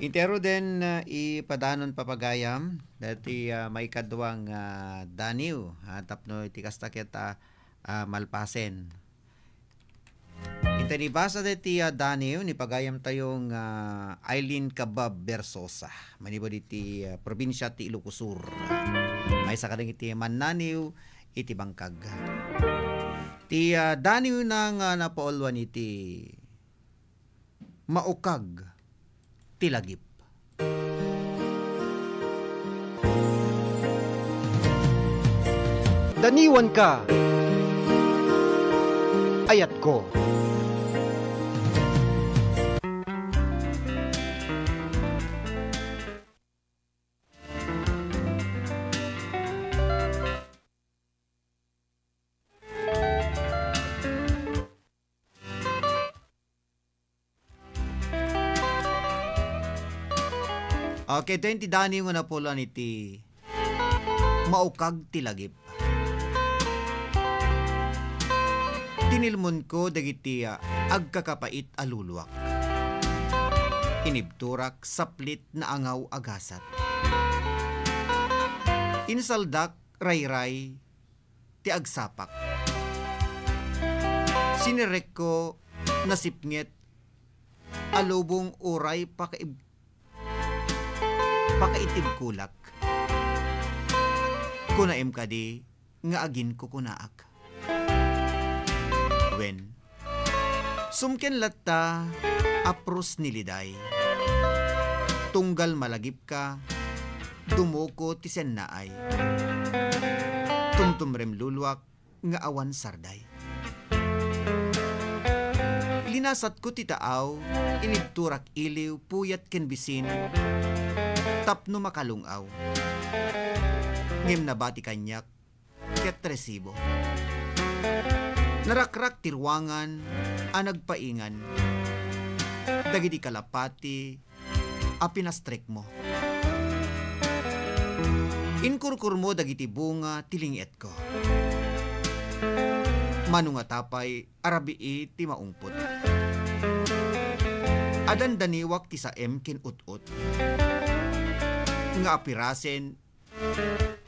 Intero den, ah, ipadanon, papagayam, dati, ah, maikadua nga, ah, daniw, ah, tapno iti kasta ket, ah, ah, malpasen. Intay nibasa deti, ah, daniw ni pagayam tayo nga Eileen Cabab Bersosa, manipud iti, ah, probinsia ti Ilocos Sur. Maysa kadagiti mannaniw iti bangkag. Ti, ah, daniw na nga napauluan iti maukag ti lagip. Daniwanka, ayatko. Okay, ito yung ti Dani nga napulan iti maukag ti lagip. Tinilmonko dagiti, ah, agkakapait a luluak. Inibturak saplit naangaw a gasat. Insaldak rayray ti agsapak. Sinirekko nasipnget a lubong uray pakaib-, pakaitibkolak. Kunaem kadi nga aginkukunaak. Wen, sumken latta a pros ni Liday. Tunggal malagipka, dumuko ti sennaay. Tumtumrem luluak nga awan sarday. Linasatko ti taaw, inibturak iliw, puyat ken bisin, tapno makalung-aw. Ngem nabati kaniak ket resibo. Narakrak ti ruangan a nagpaingan dagiti kalapati a pinastrekmo. Inkurkurmo dagiti bunga ti lingetko. Mano ngata pay a rabii ti maungpot. Adandaniwak ti saem ken ut-ot nga apirasen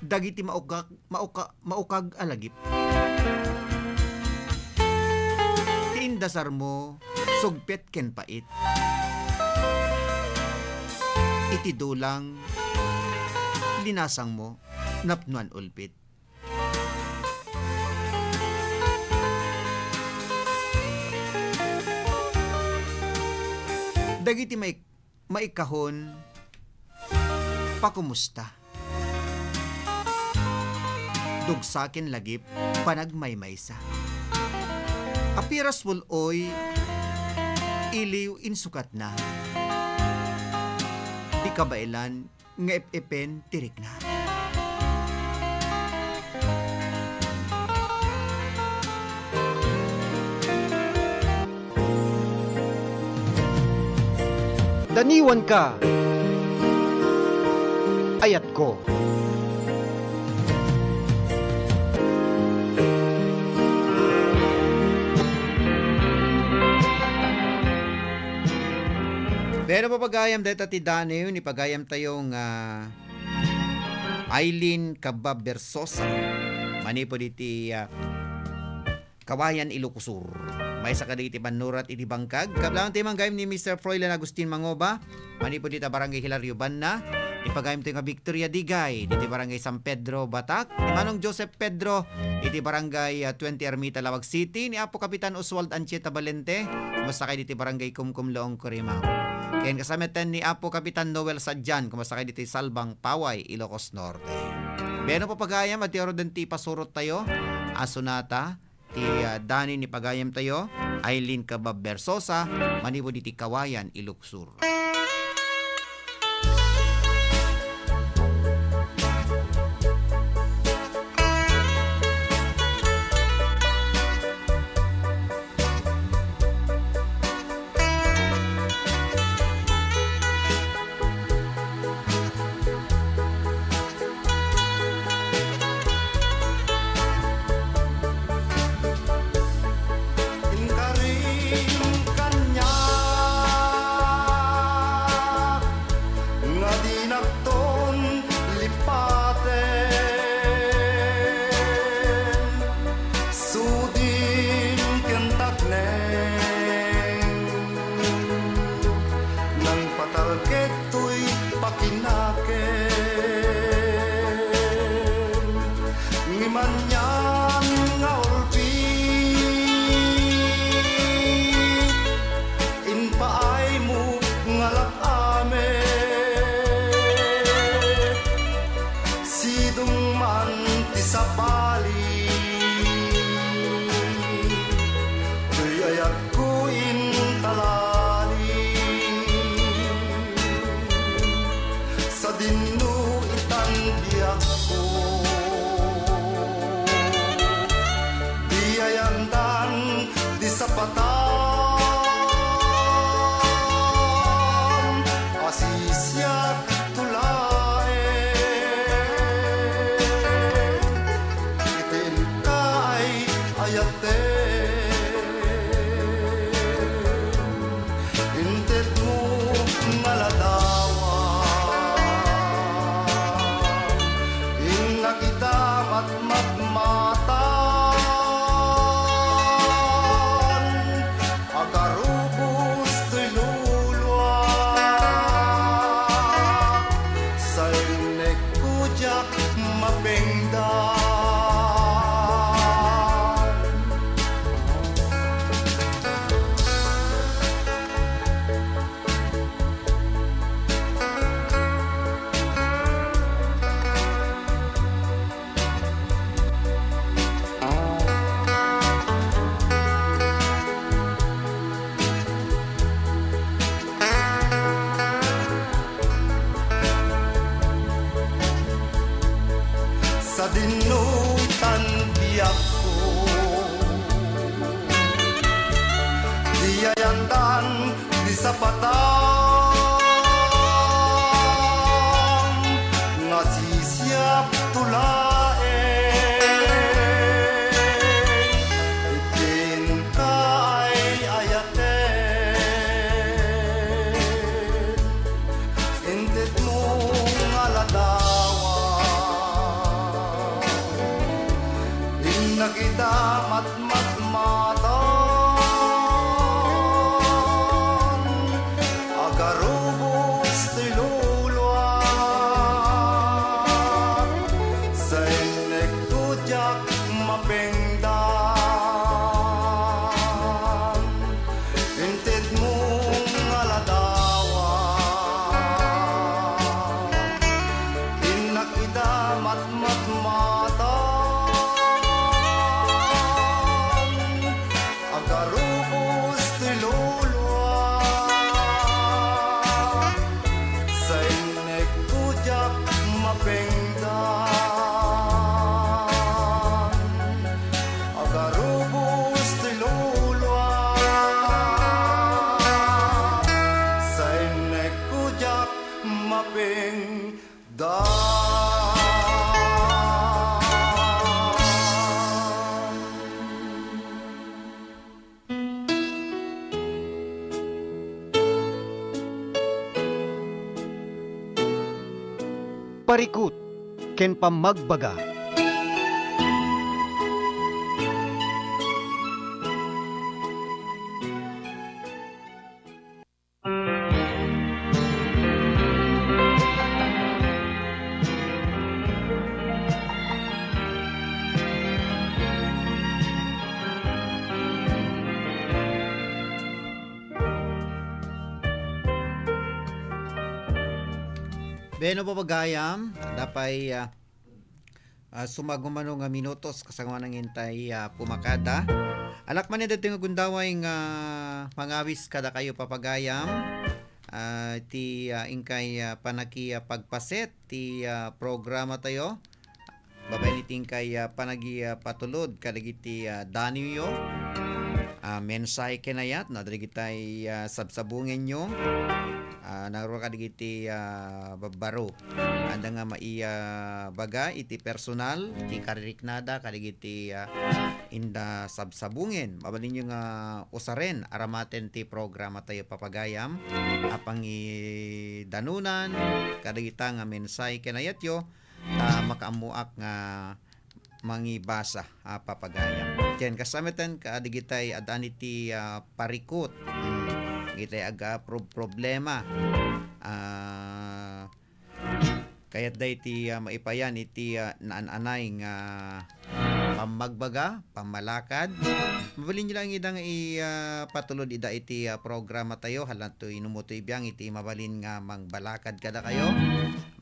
dagiti maukak-, mauka-, maukag a lagip. Ti indasarmo, sugpet ken pait. Iti dulang, linasangmo, napnoan ulpit. Dagiti maik-, maikahon, pakumusta. Dugsa ken lagip, panagmaymaysa. Apira suol-oy, iliw insukatna. Di kabaelan nga ep-epen ti rikna. Daniwanka, ayatko. Pero, papagayam, dayta ti Daniw ni pagayamtayo nga Aileen Cabab Bersosa, manipud iti, ah, Kawayan, Ilocos Sur. Maysa kadagiti pannurat iti bangkag. Kablaantayo manggayam ni Mister Froilan Agustin Mangoba, manipud ita Barangay Hilario Banna. Ipagayamtayo nga Victoria Digay, diti Barangay San Pedro, Batak. Ni Manong Joseph Pedro, iti Barangay, ah, twenty Ermita, Laoag City. Ni Apo Kapitan Oswald Anchieta Valente, kumasakay diti Barangay Kumkum, Laong, Corimao. Ken kasamaten ni Apo Kapitan Noel Sadian, kumasakay diti Salbang, Paway, Ilocos Norte. Beno, papagayam, adtoy ngaruden ti ipasurottayo a sonata ti, ah, Dani ni pagayamtayo, Aileen Cabab Bersosa, manipud iti Kawayan, Ilocos Sur. Inkarim kaniak. Parikut ken pammagbaga. Bueno, papagayam, adda pay, ah, ah, sumagmamano nga minutos, kasano nga nangintay, ah, pumakada. Alak man daytoy nga gundaway nga mangawis kadakayo, papagayam. Ah, ti, ah, inkay, ah, panaki-, ah, pagpaset ti, ah, programa tayo. Babaen iti inkay, ah, panagi-, ah, patulod kadagiti, ah, danioyo. Ah, mensahe ken ayat, no, dagitay, ah, sabsabungenyo. Ah, ngarud kadagiti, ah, babbaro. Adda nga maibaga iti personal, iti kaririknada, kadagiti, ah, inda sabsabungen. Mabalinyo nga usaren, aramaten ti programa tayo, papagayam, a pangidanunan, kadagita nga mensahe ken ayatyo, ta makaammoak nga mangibasa, ah, papagayam. Ken kasta metten, kadagitay addaan iti, ah, parikut. Hmm. Dagitay aga prob-, problema. Ah, kayatda iti, ah, maipayan iti, ah, naan-anay nga pammagbaga, pammalakad. Mabalinyo lang ida nga i-, ah, patulod ida iti, ah, programa tayo. Hala toy no mutoy biang iti mabalin nga mangbalakad kadakayo,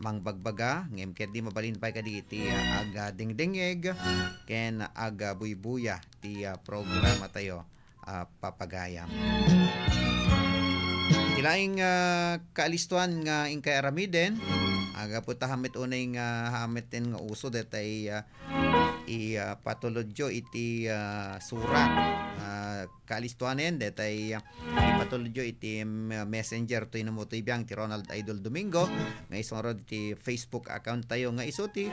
mangbagbaga, ngem ketdi mabalin pay kadi iti, ah, agdengdengngeg ken agbuybuya ti, ah, programa tayo, ah, papagayam. Ti laing, ah, kaalistoan nga inkay aramiden, agapu ta hamet unay nga hameten nga uso detay, ah, i, ah, patulodyo iti, ah, surat. Ah, kaalistoanen detay, ah, ipatulodyo iti, mm, messenger toy no mutoy biang ti Ronald Idol Domingo nga isu ngarud iti Facebook account tayo nga isu ti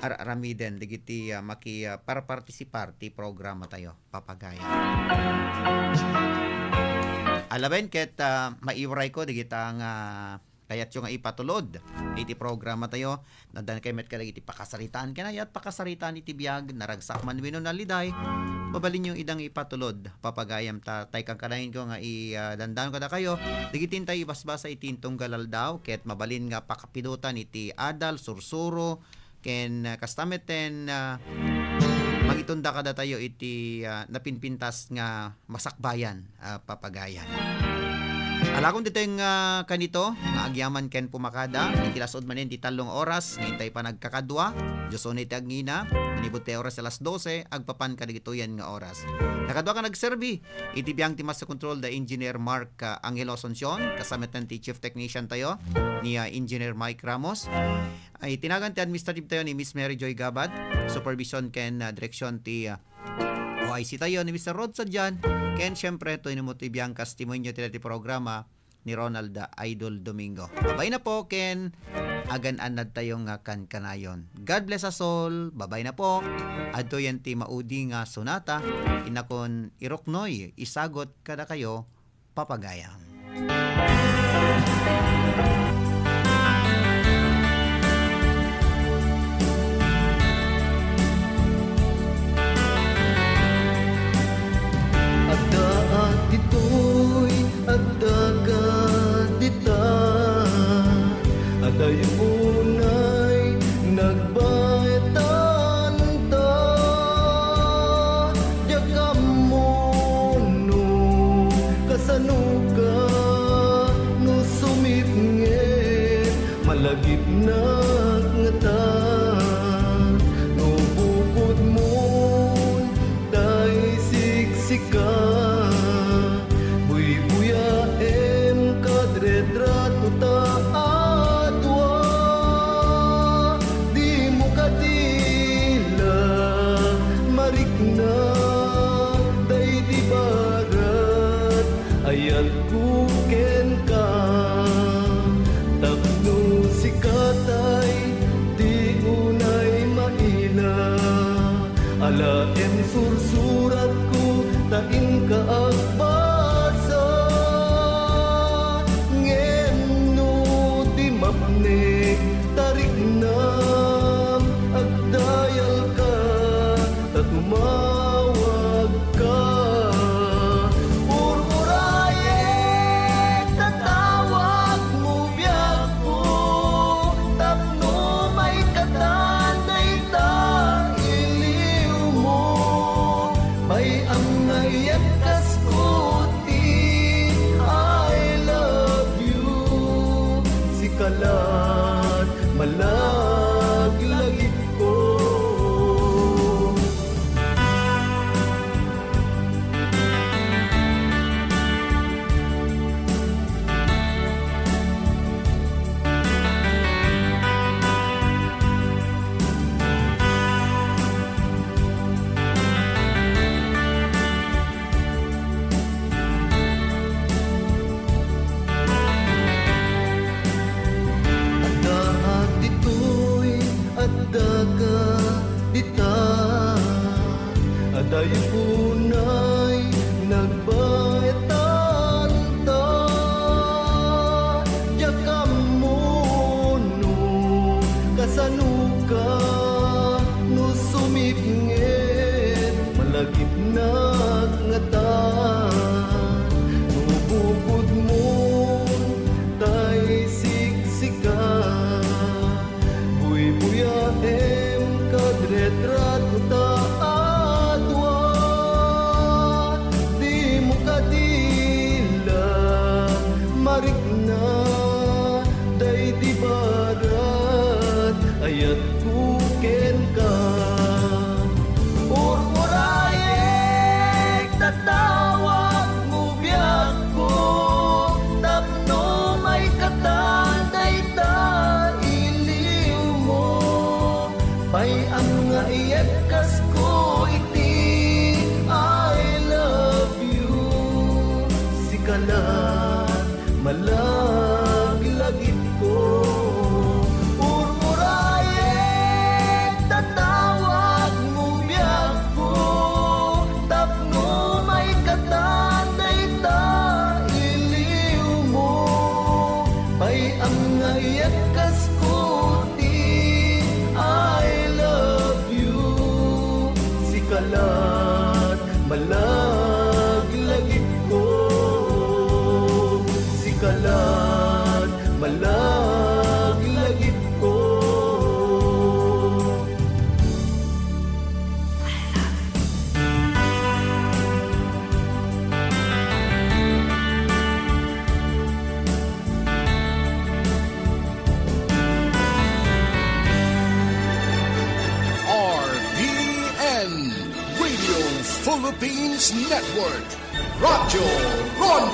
ar-aramiden dagiti, ah, maki, ah, parpartisipar ti programa tayo, papagayam. Alaben ket, ah, maiwray ko dagita nga kayatyo nga ipatulod iti programa tayo. Naddan kay met kadagiti pakasaritaan ken ayat pakasaritaan iti biag, naragsak man wenno naliday. Mabalinyo ida nga ipatulod, papagayam ta tay kankanayon ko nga i, ah, dandanon kadakayo dagiti intay ibasbasa iti intunggal aldaw ket mabalin nga pakapidotan iti adal, sursuro, ken, ah, kasta metten, ah, mangitunda kadatayo iti, ah, napinpintas nga masakbayan, ah, papagayam. Alakon ditoy nga kanito nga agyaman ken pumakada iti lasud manen ti tallo nga oras nga intay panagkakadua, Dios unay ti agngina, manipud ti oras alas dose, agpapan kadagitoyan nga oras. Nakadua ka nagserbi iti biang ti Master Control da Engineer Mark, ah, Angelo Asuncion, kasta metten ti Chief Technician tayo ni, ah, Engineer Mike Ramos. Ay, tinagan ti administrative tayo ni Miss Mary Joy Gabat, supervision ken, ah, direksyon ti, ah, O I C tayo ni Mister Rod Sadian, ken siyempre, toy no mutoy biang kas testimonio ti dati programa ni Ronald, ah, Idol Domingo. Babay na po, ken agan-anad tayo nga kankanayon. God bless us all. Babay na po. Adtoyen ti maudi nga sonata, inakon iruknoy, isagut kadakayo, papagayam. Adda ditoy, adda kadita, adayo unay nagbaetan ta. Diak ammo no kasano ka no sumitngit, malagipnak ngata no bukodmon tay siksika. Buybuyaem kad retrato ta a dua, dimo kadi la marikna daydi barat. Ayatko kenka tapno sika tay ti unay maila. Alaem sursuratko ta inka agbasa, ngem no di mapnek, tarikna Naiyak kas ko ti I love you. Sika lat malaglagipko. Adda ditoy, adda ka dita. Adayo unay nagbayatanta. Diak ammo no kasanoka, no sumipnget, malagipnak ngata. No bukod mo, tay siksika. Buybuyaem kad retrato ta a dua, dimo kadi la marikna, daydi barat ayatko kenka. Ururayek ta tawagmo biag ko, tapno maikatan dayta iliwmo. Pay-am nga iyekkasko iti I love you. Sika lat malaglagipko. Ururayek ta tawagmo biagko, tapno maikatan dayta iliwmo. Pay-am nga iyekkasko ti I love you. Sika lat malaglagipko. Sika lat malaglagipko. R P N, Radio Philippines Network, Radyo Ron